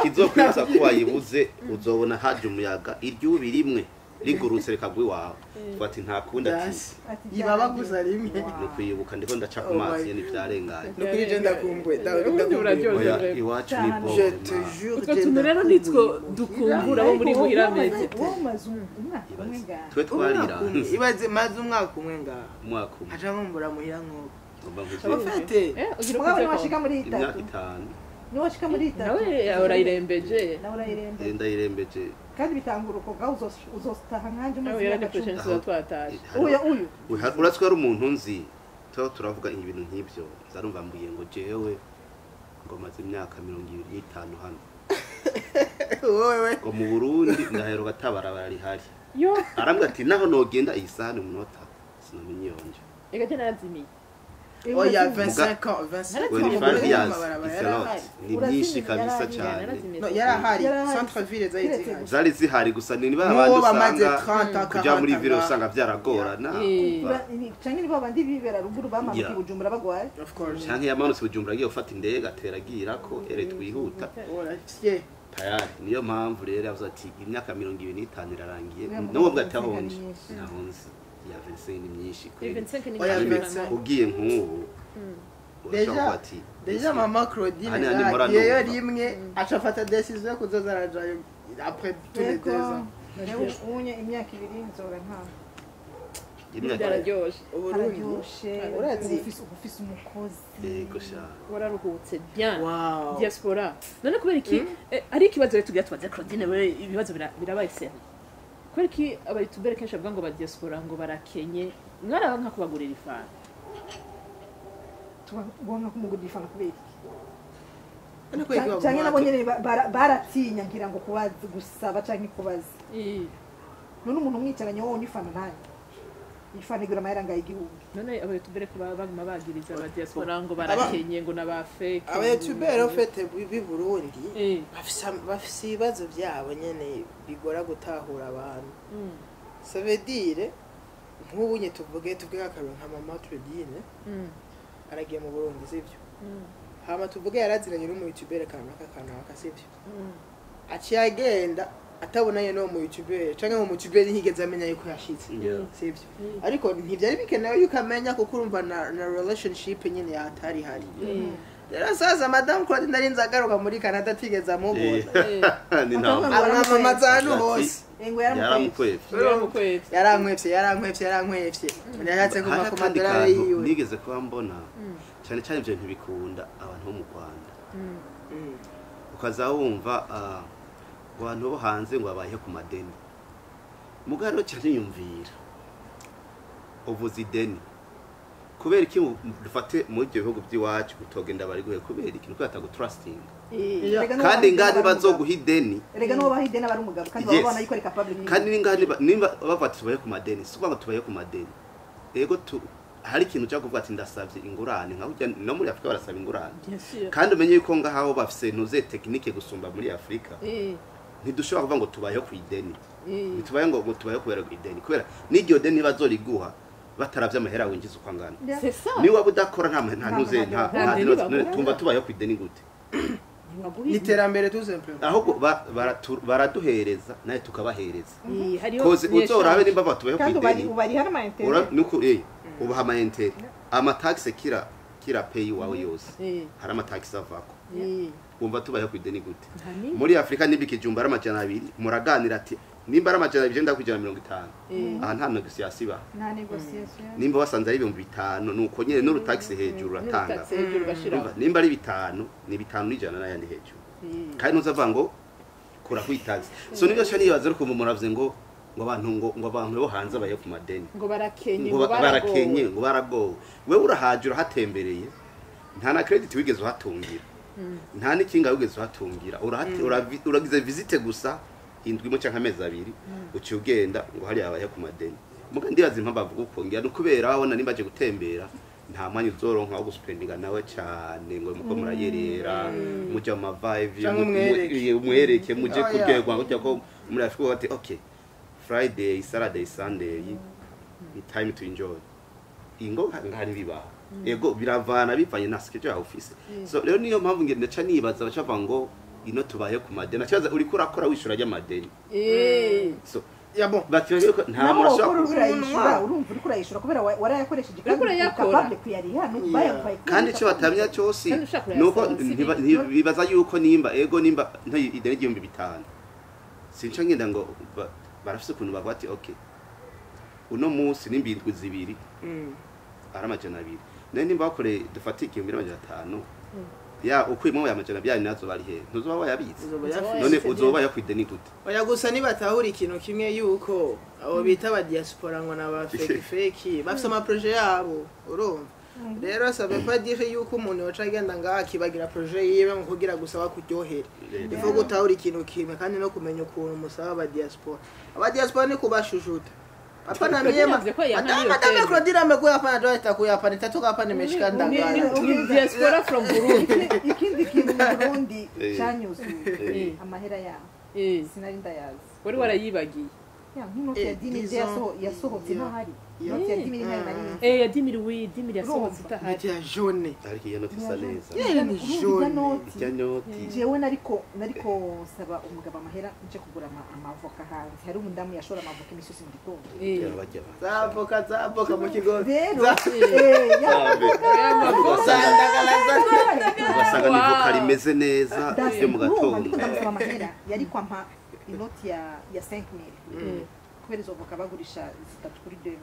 kizokwibutsa ko wayibuze uzobona haje umuyaga iryubi rimwe Rigurutse rikagwa iwawe. Tuvuga ati nta kundi ati Ibaba gusa rimwe. Ni ukwibuka ndiko ndaca ku mazi nyene ivyarenganye. No kuri je ndakumbuye. Ubundi buraryoshe. Oya iwacu ni bo. Je te jure. Utwo tuntu rero nitwo dukumbura abo muri Muhira Media. Wowe umaze umwaka umwe ngaha. Twe twarira. Ibaze maze umwaka umwe ngaha. Umwaka umwe. Aca nkumbura muhira nk'uko. Ngomba nkuze. Abafete. Mugabo niwashika muri Imyaka itatu. 5. Niwashika muri itatu. Nawe urayirembeje. Nawe urayirembeje. Ndayirembeje. Kandi bitangura uko gaho uzostaha nkanje Nawe umaze yarane imyaka prochaine 10. tuba twataje. Uyu. Uratswe ari umuntu nzi. Tuba turavuga ibintu nk'ibyo. Zarumva mbuye ngo jewe ngo maze imyaka 25 hano. Wewe. Ngo mu Burundi ndaheruka atabarabara rihari. Yo. Arambwira ati naho nogenda iyi sahani umunota sinamenye yonje. Ega je narazimiye. Oya 25 ans, 25 years is a lot. Ni byinshi kabisa cyane. No yarahari centre ville zari zihari. Zari zihari gusa ni ba bandi usanga kujya muri ville usanga byaragorana. Canke ni babandi bibera ruguru bamanuka i Bujumbura bagwaye. Of course. Canke yamanutse Bujumbura agiye gufata indege atera agira ko ere twihuta. Tayari niyo mpamvu rero yavuze ati imyaka 25 irarangiye. Nubwo atahonje. Nahonze. Ya 25 ni myinshi kweli. 25 ni myinshi. Ugiye nk'ubu. Deja mama Claudine yagiyeyo rimwe acafata décision yo kuzoza arajayo après tous les 2 ans. Rero unye imyaka 2 nzora nta. Byararyoshe. Uburundi urazi ufise umukozi. Yego sha. Wararuhutse bien. Diaspora. None kubera iki ari ikibazo rero tugira tubaze Claudine we ibibazo birabaye sérieux. Kubera iki abayitubere kenshi bavuga ngo ba diaspora ngo barakenye mwaraba nka kubagurira ifana. Tubonga kumugurira ifana kubera iki? Canke nabo nyene baratinya ngira ngo kubaza gusaba canke kubaza. None umuntu umwicaranye wowe unifana nani? Ifana igura amahera ngaye igihumbi. None abayitubere ko baguma bagiriza aba diaspora ngo barakenye ngo naba fake. Abayitubere ofete b'i Burundi bafise ibibazo byabo nyene bigora gutahura abantu. Ça veut dire nk'ubu nye tuvuge akarero nka mama Claudine aragiye mu Burundi sivyo? Hama tuvuge yaraziranye n'umu YouTuber kanaka sivyo? Aciye agenda atabonanye no mu YouTuber canke mu YouTuber ntiyigeze amenya yuko yashitse sivyo? Ariko ntivyari bikenewe yuko amenya kuko urumva na relationship nyene yatari hari. Rero sasa Madame Claudine narinze agaruka muri Canada atigeze amubona. Ni ntabwo. Amwamamaza ahantu hose. Yaramkwevye. Yarankwevye. Yarashatse kuva ku madorari yiwe. Nigeze kuba mbona cyane cyane ibyo ntibikunda abantu bo mu Rwanda. Ukaza wumva abantu bo hanze ngo babaye ku madeni. Mugaro cyane yumvira. Uvuze ideni. Kubera iki dufate mu ibyo bihugu by'iwacu utogenda bari guhe kubera iki nuko yatagutrusting. Kandi ngani bazoguha ideni. Erega no baha ideni abari umugabo kandi babona yuko ari capable. Kandi ngani nimba bavati tubaye ku madeni, si ngo tubaye ku madeni. Ego tu hari ikintu cyo kuvuga ati ndasavye ingurane nka burya no muri Afrika barasaba ingurane. Kandi umenye yuko ngaho bafise ntuze technique gusumba muri Afrika. Ntidushobora kuvuga ngo tubayeho ku ideni. Ntitubaye ngo tubayeho kubera ideni kubera n'iryo deni bazoriguha bataravye amahera winjiza uko angana. Niba budakora nta ntuze nta tumva tubayeho ku ideni gute. Niterambere tout simplement. Ahubwo baraduhereza naye tukabahereza. Koze uzorabe nimba batubayeho ku ideni. Ubariha n'ama intérêt. Nuko ubaha ama intérêt. Ama taxe kira pay wawe yose. Hari ama taxe avako. Wumva tubayeho ku ideni gute. Muri Afrika nimba ikijumba ari 200 muraganira ati nimba ari 200 ndakujana 50. Aha nta négociation iba. Nta négociation. Nimba wasanze ari 5000 nuko nyene n'uru taxe hejuru uratanga. Nimba ari 5 ni 5 n'ayandi hejuru. Kandi ntuzavuga ngo kura kwitaxe. So nibyo cyo nibaza ariko muravuze ngo abantu ngo abantu bo hanze baye ku madeni. Ngo barakenye ngo baragowe. Wewe urahaje urahatembereye. Nta na credit wigeze uhatungira. Nta n'ikinga wigeze uhatungira. Uragize visite gusa indwi mo canke amezi abiri uciye ugenda ngo hari abaye ku madeni. Muga ndibaza impamvu bavuga uko ngira nukubera babona nimba aje gutembera nta mwanya uzoronka wo guspendinga nawe cyane ngo muko murayerera mujya mu vibe umwereke muje kuryoherwa kujya ko muri Afrika bati okay Friday, Saturday, Sunday ni time to enjoy. Ingo ngari bibaho. Ego biravana bivanye na schedule ya office. So rero niyo mpamvu ngende ca nibaza bacavuga ngo ino tubaye ku madeni. Acaza uri kurakora wishura ry'amadeni. So Ya bon. Bakibagira ko nta muntu ashobora urumva uri kurayishura kubera warayakoresheje kandi capable kuyariha n'ubayakuye. Kandi icyo batamenya cyose nuko bibaza yuko nimba ego nimba ideni 5000 sinca ngenda ngo barafise ukuntu bavuga ati okay uno munsi nimbindwi zibiri ari 200 none nimba bakore dufate 1500 ya ukwimwe ya 200 nazo bari he ntuzoba wayabitse none uzoba yakwideni gute. Oya gusa nibatahura ikintu kimwe yuko abo bita ba diaspora ngo naba fake fake bafise ama projet yabo urumva. Rero ça veut pas dire yuko umuntu yoca agenda ngaha akibagira projet yiwe ngo kugira gusa bakuryohere. Il faut gutahura ikintu kimwe kandi no kumenya ukuntu musaba aba diaspora. Aba diaspora ni kubashushuta. Hapa na mie madame Claudine amekuya hapa na dola itakuya hapa nitatoka hapa nimeshika ndangala. Ni diaspora from Burundi. Ikindi kintu mu Burundi cyanyuzuye amahera yaho. Sinari ndayazi. Wari warayibagiye. Ya nk'inoti ya 10 yasohotse ntahari. Inoti ya 10 ntahari nari. Ya 10 oui 10 yasohotse itahari. Inoti ya jaune. Ariko iyo noti isa neza. Ni jaune. Ijya noti. Jewe nariko saba umugabo amahera nje kugura amavoka hanze. Hari umudamu yashora amavoka imisi mu gitondo. Za avoka mu kigo. Rero ugasanga ni voka rimeze neza yo mu gatondo. Ndiko ndamusaba amahera yari kwampa inoti ya 5000. Kubera izo voka bagurisha zitatu kuri 2000.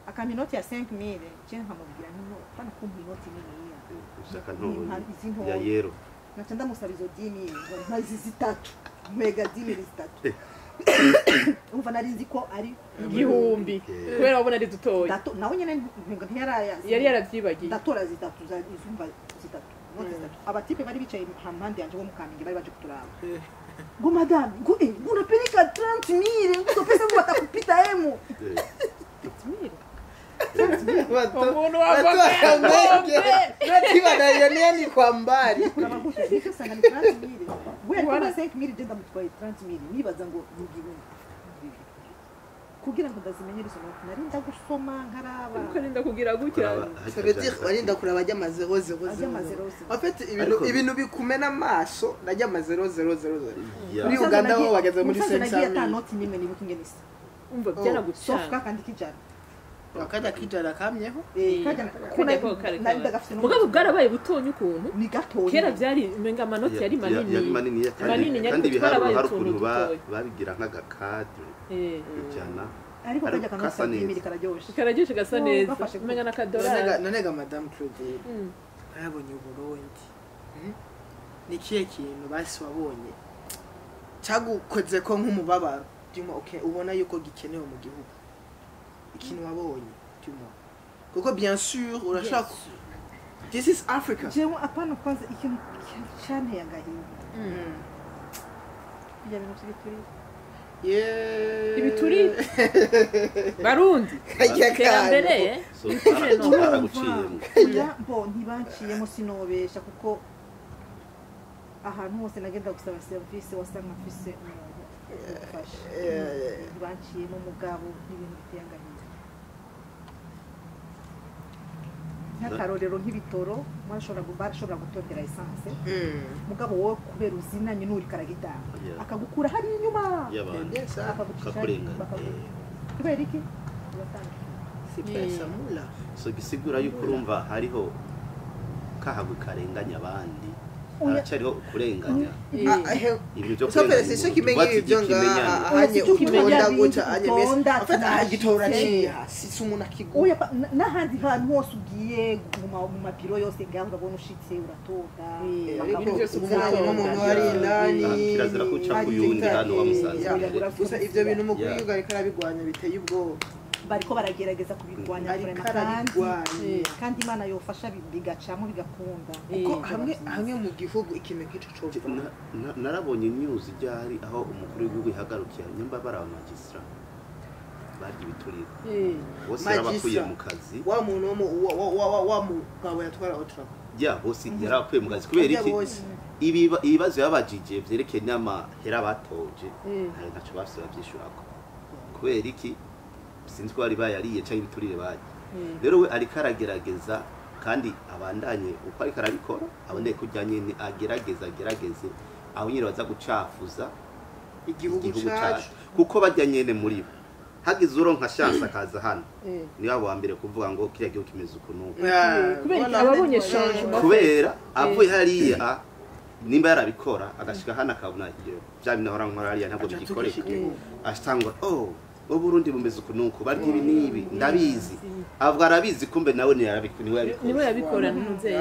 Akampa inoti ya 5000 je nkamubwira nti no pana kumpa inoti nini ya. Ushaka nto ya yero. Naca ndamusaba izo 10000 ngo mpa izi zitatu. Mega 10000 zitatu. Umva nari nzi ko ari 1000 kubera wabona ari dutoya. Nawe nyene ntiyarayazi. Yari yaravyibagiye. Ndatora zitatu za izumva zitatu. Inoti zitatu. Abatipe bari bicaye hampande yanje bo mu Kamenge bari baje kuturaba. Ngo madame, ngo unapeleka 30000, ngo pesa ngo watakupita emu. 30000. Umuntu wava Nati ni kwa mbali. Nicyo sanga ni 30000. We ariko 5000 je ndamutwaye 30000 nibaza ngo ni igihumbi. Kugira ngo ndazimenyere izo noti narinda gusoma nkaraba. Ukarinda kugira gutya. Ça veut dire warinda kuraba ajya ama 0 0 0. En fait ibintu bikumena amaso najya ama 0 0 0 0. Muri Uganda ho bageze muri 500. Nagiye ata noti nimwe nibuka ingene isa. Umva byaragucana. Sof kandi kijana. Akajya kijana kamyeho. Kajya mugabo bwarabaye butonye ukuntu. Ni gatoya. Kera byari umenga amanoti yari manini. Yari manini kandi ibiharuro hari ukuntu babigira nk'agakadre. Ijana. Ariko kajya kanota imiri kararyoshe. Kararyoshe gasa neza. Umenga n'akadorari. Nonega madame Claudine. Barabonye Burundi. Ni kihe kintu basi wabonye cyagukoze ko nk'umubabaro? Dimo okay ubona yuko gikenewe mu gihugu. Ikintu wabonye dimo. Kuko bien sûr urashaka This is Africa. Jewe apana kwanza ikintu cyanteye agahinda. Bijya bintu by'ibituri. Yeah. Ibituri Barundi. Terambere. Bo ntibanciyemo sinobesha kuko ahantu hose nagenda gusaba service wasanga mfise umuntu ufasha. Ntibanciyemo mugabo n'ibintu biteye agahinda. Nk'akarorero nk'ibitoro barashobora gutondera essence. Mugabo wowe kubera uzinanye n'uri karagitanga akagukura hari inyuma akagucenga kubera iki si pesa mula. So bisigura yuko urumva hariho kahagukarenganya abandi haracariho kurenganya ibintu byo kurenganya. So kimenye ibyo ngaha ahanye utonda guca anye mese en fait agitora ciha si umuntu akigura n'ahandi hantu hose ugiye mu mabiro yose ngaho urabona ushitse uratonda umuntu ari indani kirazira kuca kuyundi hano wamusanze. Gusa ivyo bintu mu kwiga ariko arabigwanya biteye ubwoba. Bariko baragerageza kubirwanya kandi Imana yofasha bigacamo bigakunda. Kuko hamwe mu gihugu ikintu nk'ico cova. Narabonye news ryari aho umukuru w'igihugu yahagarukiye nyamba bara aba magistrat barya ibiturire bose yarabakuye mu kazi. Wa muntu wa mugabo yatwara Otraco ya bose yarabakuye mu kazi kubera iki ibibazo yabajije vyerekeye n'amahera batoje ntaco bafise bavyishurako kubera iki sinzi ko bari bayariye cyangwa ibiturire baje. Rero we ariko aragerageza kandi abandanye uko ariko arabikora aboneye kujya nyene agerageze aho nyine baza gucafuza igihugu cyacu. Kuko bajya nyene muri bo hagize uronka chance akaza hano, ni wabo wa mbere kuvuga ngo kiriya gihugu kimeze uku n'uku. Kubera iki ababonye changement? Kubera avuye hariya, nimba yarabikora agashika hano akabona iyo bya bintu ahora nkora hariya ntabwo Aca bigikoreka, atukisha igihugu. Asitangwa oh, Uburundi bumeze uku n'uku, barya ibi n'ibi, ndabizi. Avuga arabizi, kumbe nawe niwe yabikoze. Niwe yabikora ntuzeye.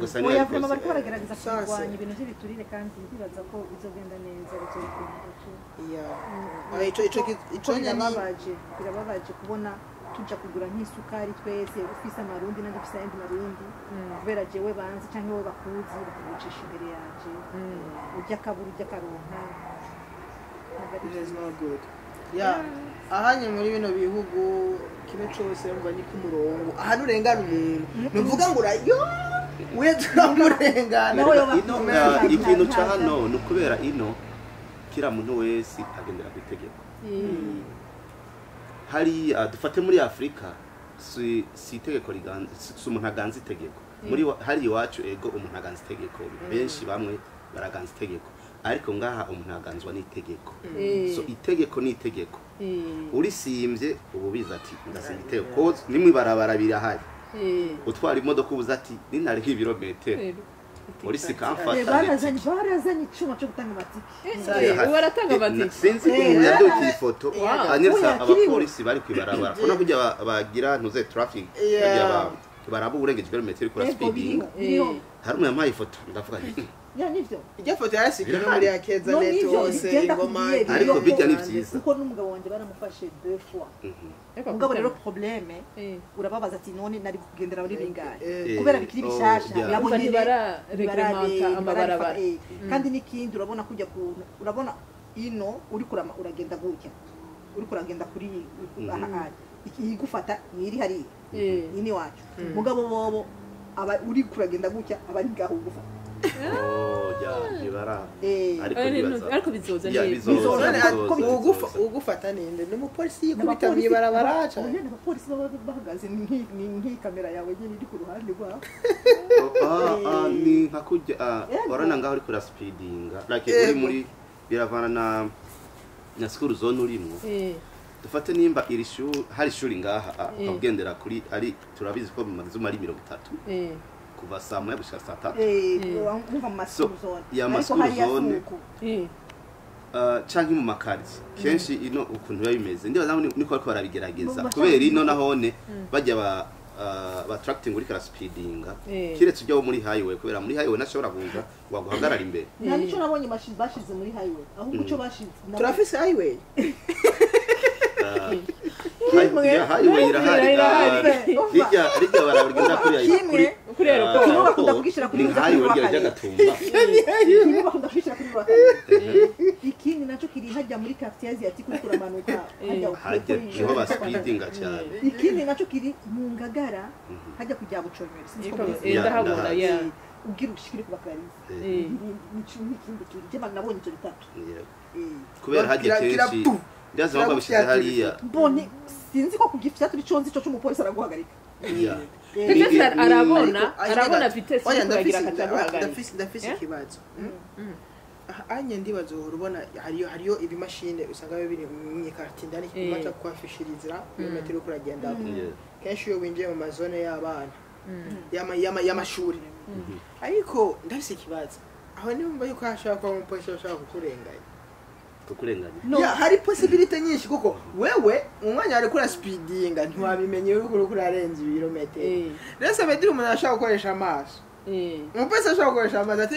Gusa niwe Oya, vraiment yabikoze. Bariko baragerageza Sase. kurwanya ibintu by'ibiturire, kandi ndibaza ko bizogenda neza, bizokunda. Yeah. Ah, ico Kuko nyene birababaje kubona tuja kugura nk'isukari twese, ufise amarundi nandi ufise ayandi marundi, kubera jewe banzi canke wowe bakuzi, bakagucisha imbere yanje, urya akabura, urya akaronka. Ntabwo ari It is vyiza. not good. Yeah. Ahanye muri bino bihugu kimwe cose umva ni ku murongo. Ahantu urengana umuntu, nuvuga ngo urayo we turamurengana. Nawe yoba Ino ikintu ca hano ni ukubera ino kira muntu wese agendera ku itegeko. Hariya dufate muri Afurika si itegeko riganza, si umuntu aganza itegeko. Muri hariya iwacu, ego, umuntu aganza itegeko, benshi bamwe baraganza itegeko, ariko ngaha umuntu aganzwa n'itegeko. So itegeko ni itegeko, urisimbye uba ubizi ati ndasimba itegeko, ko nimwibarabara birahari, utwara imodoka ubuze ati nintarenga ibirometero, polisi ikamfata. Barazanye icyuma cyo gutanga amatike. Ubu baratanga amatike. Sinzi umuntu yadukiye ifoto Wow. anyeretse Oya, kiriho. abapolisi bari kwibarabara, kubona kujya bagira ntuze traffic, bajya baraba uburengeje ibirometero kuri Ego, speeding. biriho biriho. Hari umuntu yampaye ifoto, ndavuga nti Ya, nivyo. Irya foto yarasigaye no muri Akeza No, Net nivyo, hose bigenda ingoma. kubwiye, Ariko biriho. bijya ni vyiza. Kuko n'umugabo wanjye baramufashe deux fois. Mugabo rero problème, urababaza ati none nari kugendera muri bingahe? Kubera bikiri Oh, bishasha, nabo Umva nyene ntibarareglementa amabarabara. Kandi n'ikindi, urabona kujya ku urabona ino uri kurama uragenda gutya, uri kuragenda kuri aha igufata nyiri hariya ini wacu, mugabo bobo aba uri kuragenda gutya, aba ari ngaho ugufata. Oh, ya ntibara ariko nibaza Ariko bizoza Ya, neza. bizoza, Bizoza, bizoza, ko bizoza. Ugufata ninde? Ni umupolisi yikubita mw'ibarabara Oya, ni abapolisi baba bahagaze, ni nk'iyi kamera yawe nyine iri ku ruhande rwabo. Oh, ni nka kurya Yego. urabona ngaho uriko uraspeedinga, like uri muri biravana na school zone urimo. Dufate nimba iri shuri, hari ishuri ngaha, ukagendera kuri ari turabizi ko mu mazu ari 30 kuva saa 1 gushika saa 3. Nkumva mu So, ma school zone, ya ariko ma school hariya zone. si uko. Canke mu makaritsiye kenshi ino ukuntu biba bimeze, ndibaza ngo niko bariko barabigerageza. Mu Kubera ino nahone bajya ba tracting uriko araspeedinga, kiretse ujya wo muri highway, kubera muri highway ntashobora kuza waguhagarara imbere. Nta nico nabonye bashize muri highway, ahubwo ico bashize Turafise highway. Yeah, highway irahari. Irahari. Rijya barabigenda kuri Kimwe. Kuri aeroport. Kimwe bakunda kugishyira kuri ni highway kuri rya Gatumba. Kimwe bakunda kugishyira kuri Rwakare, ikindi naco kiri hajya muri quartier asiatique, uriko uramanuka hajya Hajya niho baspeedinga cyane. Ikindi naco kiri mu Ngagara, hajya kujya Bucomero, sinzi ko muzi. Ndahabona. Ndahazi. Ya. Ubwira ushikire ku bakarisi. N'ikindi kiri je nabonye ivyo bitatu. Kubera hajya kenshi Kira- ndaza baba bishyize hariya. Mbone sinzi ko kugifyatura ico nzi ico c'umupolisi araguhagarika. Vitesse arabona, Ariko, arabona ariko- vitesse Oya, uriko uragira ndafise- akacaguhagarika. ndafise Eh? ikibazo. Anye ndibaza uhora ubona hariyo ibimashine usanga biba biri mu ikarti indani kiguma kwafishirizira ibirometero uriko uragendako. Kenshi iyo winjiye mu mazone y'abana y'amashuri. Ariko ndafise ikibazo aho, nimba yuko hashobora kuba umupolisi ashobora kukurenganya. Kukurenganya? No. Ya, hari possibility nyinshi, kuko wewe mu mwanya wariko uraspeedinga ntiwabimenye uriko urarenza ibirometero. Rero ça veut dire umuntu ashobora gukoresha amaso, umupolisi ashobora gukoresha amaso ati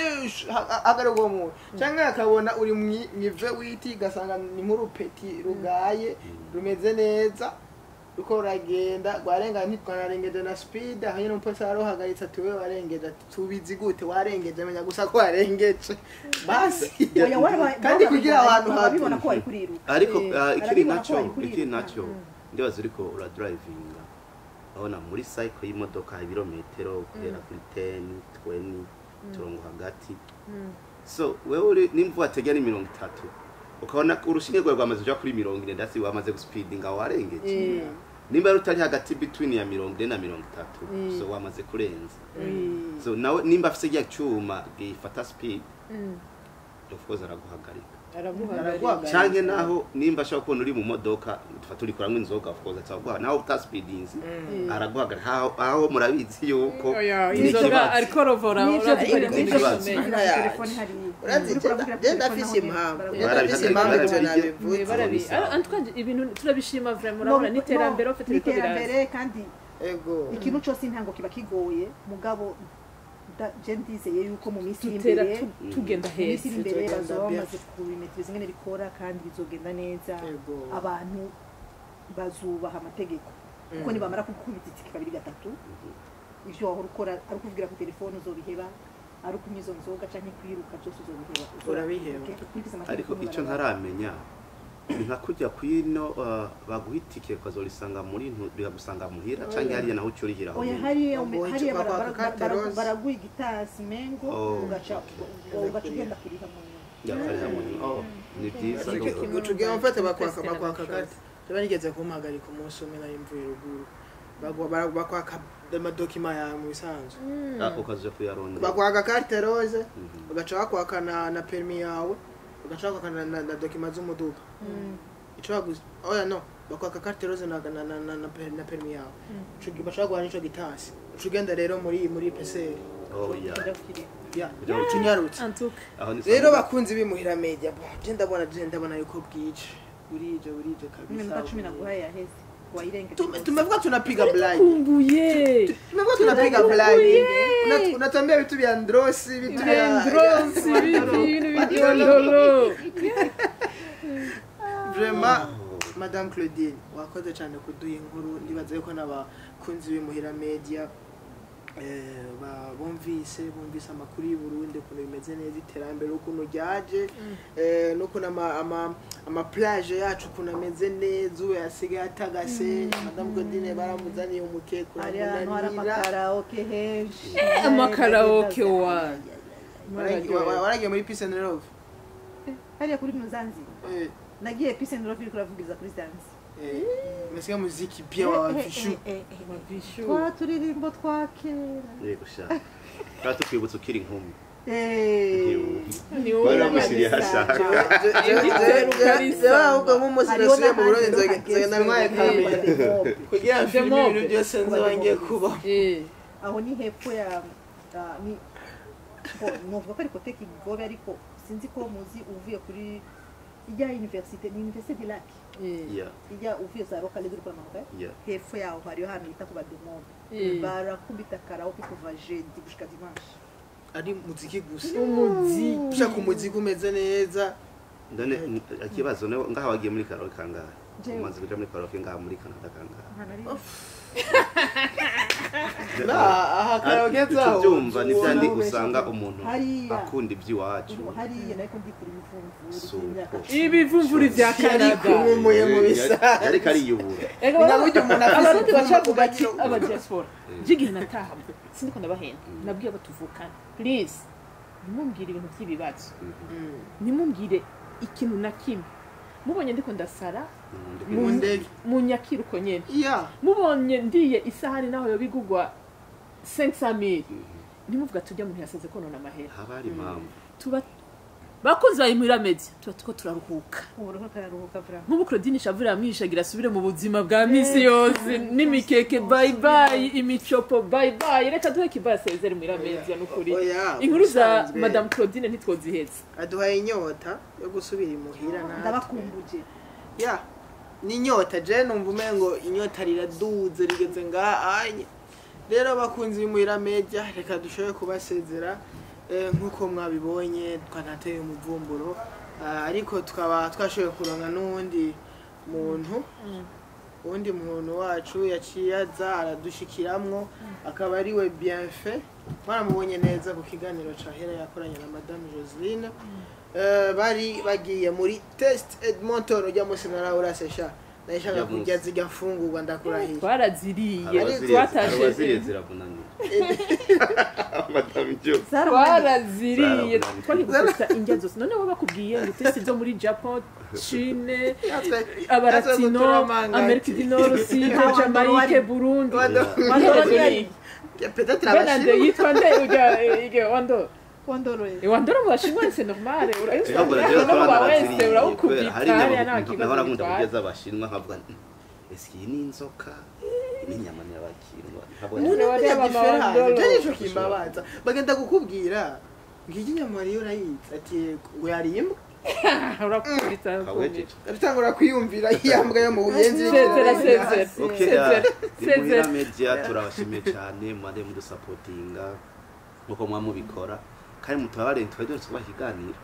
hagarika uwo muntu, cyangwa akabona uri mwive witi, ugasanga ni nk'urupeti rugaye rumeze neza, uko uragenda rwarenga ntitwanarengeje na speed. Aho nyine umupolisi aruhagaritse ati wewe warengeje, ati tubizi gute warengeje? Menya gusa ko warengeje basi. Oya, Kandi kugira abantu babibona ko wari kuriruka. Ariko ikiri Arabibona nacyo ko wari kuriruka. Ikiri nacyo, ndibaza uriko uradrivinga, urabona muri cycle y'imodoka ibirometero guhera kuri 10, 20, turongo hagati. So wewe uri nimba wategera ni 30, ukabona ko urushinge rwawe rwamaze kuja kuri 40, ndasi wamaze guspeedinga, warengeje. Nimba rutari hagati between ya 40 na 30, so wamaze kurenza. So nawe nimba afise rya cyuma gifata speed, of course araguhagarika. Araguhagarika. Canke naho nimba ashobora kubona uri mu modoka, tufa turi kuramwa inzoga, of course ataguha naho utaspeedinze, araguhagarika. Aho murabizi yuko Oya, ni inzoga ikibazo. ariko rovora N'ivyo urazi ko ari n'ivyo ibintu N'ikibazo. bikomeye. Telefone hariya. Urazi Uriko uravugira kuri je ndafise telefone impamvu. naho Je ndafise impamvu ivyo nabivuze. En tout cas, ibintu turabishima vraiment, urabona n'iterambere ufite ni biriko biraza. iterambere kandi Ego. ikintu cyose intango kiba kigoye, mugabo je ndizeye yuko mu minsi iri Dutera imbere tugenda mu minsi heza. iri imbere Bizogenda bazoba bien. bamaze kubimetiriza ingene bikora kandi bizogenda neza. Ego. Abantu bazubaha amategeko, kuko nibamara kugukubita itike kabiri gatatu, ivyo wahora ukora ari ukuvugira ku telefone uzobiheba, ari ukunywa izo nzoga canke kwiruka, byose uzobiheba. Urabiheba. Ukurikiza amategeko Ariko icyo mw'ibarabara. ntaramenya ni nka kujya kwino, baguha itike ukazorisanga muri bikagusanga muhira, canke hariya naho uca urihira aho Oya, nyene? hariya Baguha hariya bakwaka carte rose. baraguha igitasi mengo, Oh, ugaca okay. ugaca ugenda kuriha mu nyuma. Yakariha mu nyuma. Oh, ni byiza. Nicyo Ndumva. kimwe. Ucugiye mfate bakwaka Test na bakwaka chose. kati tuba nigeze kumuhagarika umunsi umwe nari mvuye ruguru, bakwaka amadokima yawe mu bisanzwe. Ah, ukazoja kuyarondera. Bakwaka carte rose, ugaca bakwaka na permis yawe, ugaca bakwaka na dokima z'umuduga. Ico baguze, oya no, bakwaka carte rose na permis yawe. Baca baguha n'ico gitasi, uca ugenda rero muri PCR. Oh, yeah. Uja kukiriha. Ya, Kuja uca unyarutse. En tout cas, Aho ni Rero sawa. bakunzi bimuhira media, bo je ndabona yuko bwije, burije, burije kabisa. Iminota 10 naguhaye yaheze, wayirengeje. Tumevuga tunapiga blind. kumbuye. Tumevuga tunapiga blind. Unatuambia vitu vya ndrosi, vitu vya Ndrosi, ibintu bidondolo. Vraiment, Madame Claudine, wakoze cyane kuduha inkuru. Ndibaza yuko n'abakunzi b'imuhira media bumvise amakuru y'u Burundi ukuntu bimeze neza, iterambere ukuntu ryaje, n'ukuntu ama plage yacu ukuntu ameze neza, ubu yasigaye atagase. Madame Claudine baramuzaniye umukeke Hari ahantu hari uramunanira. amakaraoke henshi. Amakaraoke wa. Waragiye muri Peace and Love? Hariya kuri Muzanzi. Nagiye Peace and Love iriko iravugiriza kuri Zanzi. Mesikia muziki pia wa Vishu. Vishu. Twa turirimbo twa kera. Yego sha, twari tukwibutsa ukiri inkumi. Ni Bari wowe. bamushyiriye hashaka. Jewe ahubwo nk'umunsi Hariho nasubiye mu Burundi n'ahandi nzogenda ntwaye hagezweho, kamera Demobe. kugira mfilme Demobe. ibintu byose nzoba ngiye kubaho. Aho ni hepfo ya ni novuga ko ari kote Kigobe, ariko sinzi ko muzi uvuye kuri ijya université, ni université du lac. Yeah, Ijya uvuye za Rokale uri kuramanuka, yeah. hepfo yaho hariyo ahantu bita ku bademobe. Barakubita karaoke kuva jeudi gushika dimanche. Ari muziki gusa. Umuziki. Ushaka umuziki umeze neza. None ikibazo ne ngaha wagiye muri karaoke kangahe? Jewe. Umaze kuja muri karaoke ngaha muri Canada kangahe? Ahantu ari Na aha karaoke zaho. Tubyumva ni byandi Ubona usanga ubesha. umuntu Hariya. akunda iby'iwacu. Hariya nariko ndikura ibivumvuri Suko. by'imyaka. Ibivumvuri vya Canada. Kumumuye mu bisa. Yariko ariyubura. Ega Ni nka burya umuntu afise Abarundi bacavuga ati ugira- aba diaspora by'igihe nataha sindiko ndabahenda, nabwiye abo tuvukana, please ntimumbwire ibintu by'ibibazo, ntimumbwire ikintu na kimwe. Mubonye ndiko ndasara, Mu ndege. munyakire uko nyene. Ya. Mubonye ndiye isahani naho yoba igugwa 500,000, ntimuvuga tujya muntu yasaze konona amahera. Haba hari impamvu. Tuba bakunzi ba Imuhira Media, tuba tuko turaruhuka. Ubu roho kararuhuka vraiment. Nk'ubu Claudine Shavura yamwishagira asubire mu buzima bwa misi yose n'imikeke, bye bye, imicopo bye bye. Reka duhe kibaya sezere Muhira Media n'ukuri. Oya, Inkuru za ubusanzwe. Madame Claudine ntitwoziheze. Aduhaye inyota yo gusubira imuhira natwe. Ndabakumbuje. Ya, ni inyota, je numva umengo inyota riraduze rigeze ngaha anye. Rero bakunzi b'imuhira media, reka dushobore kubasezera. Nk'uko mwabibonye twanateye umuvumburo. Ariko tukaba twashoboye kuronka n'uwundi muntu, uwundi muntu wacu yaciye aza aradushikiramwo, akaba ari we Bienfait. Mwaramubonye neza ku kiganiro ca hera yakoranye na Madame Joseline. Bari bagiye muri Test Edmonton. Ujya munsi narawurasesha, nayishaka Ujya munsi. kurya zirya mfungurwa, ndakurahiye. Twaraziriye. Hari uwaziriye Twatashe. ziramunanira. Madame Jo. Twaraziriye. Zaramunaniye. Twari gutesta indya zose. None wowe bakubwiye ngo uteste zo muri Japan, Chine, abaratino, Amerika du Nord, Sud, Jamaique, Burundi. Peut-être Benande abashinwa. yitwa nde ujya ige wando Wandoro Wandoro mu bashinwa c'est normal. Urabona Urabona no mu ba wese urawukubita hari hariya inyama nta kibazo nahora nkunda bitwaye. kurya z'abashinwa nkavuga nti, ese iyi ni inzoka ni inyama nyabakirwa nkabona Umuntu Ureba amenya mama diferanse Wandoro. je nico kimbabaza bagenda kukubwira ngiki inyama rero urayizi ati yego ngo yari imbwa Urakubita. kawejeje atangura kwiyumvira iya mbwa yo mu buyenzi Sezera sezera. Okay, Sezera. Imuhira Sezera. Media turabashimiye cyane mwade mudusapotinga nkuko mwamubikora kandi mutubabare twari duherutse kubaha ikiganiro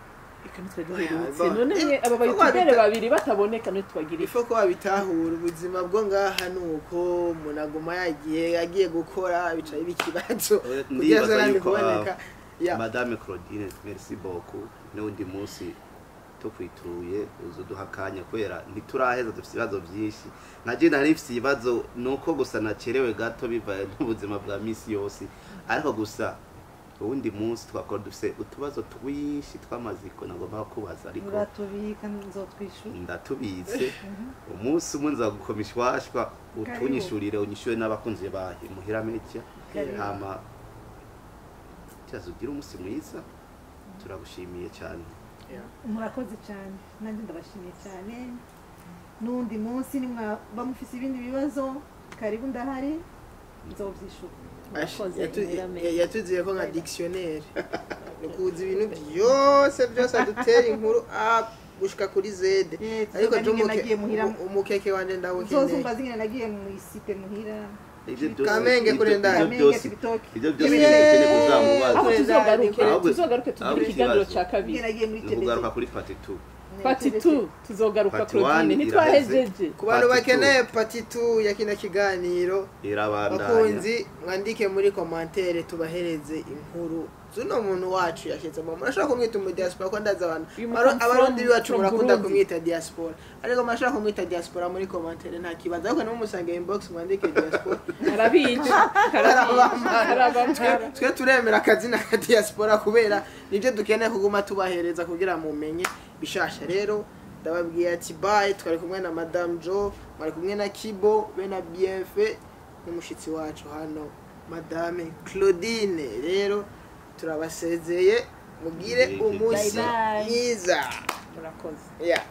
Eka nitwe duherutse. Oya, None mwe aba bayitubere babiri bataboneka none tubagira iki? ifo ko babitahura ubuzima bwo ngaha ni uko umuntu aguma yagiye agiye gukora bicaye ibikibazo kugira Ndibaza ngo yuko, kuboneka ya Madame Claudine merci beaucoup n'undi munsi tukwituye uzuduha akanya kubera ntituraheza dufite ibibazo byinshi nka je nari mfite ibibazo nuko gusa nacerewe gato bivaye n'ubuzima bwa misi yose ariko gusa uwundi munsi twakora dufite utubazo twinshi tw'amaziko nagomba kubaza ariko uratubika nzotwishyura ndatubitse umunsi umwe nza gukoma ishwashwa utunyishurire unyishure n'abakunzi ba Imuhira Media Karibu. hama cyazo ugira umunsi mwiza turagushimiye cyane murakoze cyane nanjye ndabashimiye cyane n'undi munsi nimwaba mufise ibindi bibazo karibu ndahari nzobyishura Murakoze, Imuhira Media. yatuziye ko nka dictionnaire nukuza ibintu byose byose adutera inkuru A gushika kuri Z ariko ariko je nagiye muhira umukeke wanje ndawukeneye nzozumva zingene nagiye mu isite muhira ibyo byose Kamenge ibyo- kure ndani. ibyo byose Cibitoke. ibyo byose Ibihe- bikeneye kuzamubaza Aho tuzogaruke Ahubwo- tuzogaruke tugire ahubwo ikiganiro ikibazo. cya kabiri. Ingene nagiye muri ni ukugaruka TBT kuri part 2 Part 2 tuzogaruka Part Claudine one ntitwahejeje. ku bantu Part two. bakeneye part 2 ya kino kiganiro irabandanya bakunzi mwandike muri commentaire tubahereze inkuru z'uno muntu wacu yashitse mu murashobora kumwita umu diaspora ko ndazi abantu Uyu mukunzi abarundi bacu from murakunda Burundi. kumwita diaspora ariko murashobora kumwita diaspora muri commentaire nta kibazo ariko nimumusanga inbox mwandike diaspora Arabica. Arabica. Arabamara. twe turemera akazina ka diaspora kubera nibyo dukeneye kuguma tubahereza kugira mumenye bishasha rero ndababwiye ati bye twari kumwe na Madame Jo mwari kumwe na Kibo be na Bienfait n'umushitsi wacu hano Madame Claudine rero turabasezeye mugire Bye umunsi bye. mwiza Murakoze. yeah.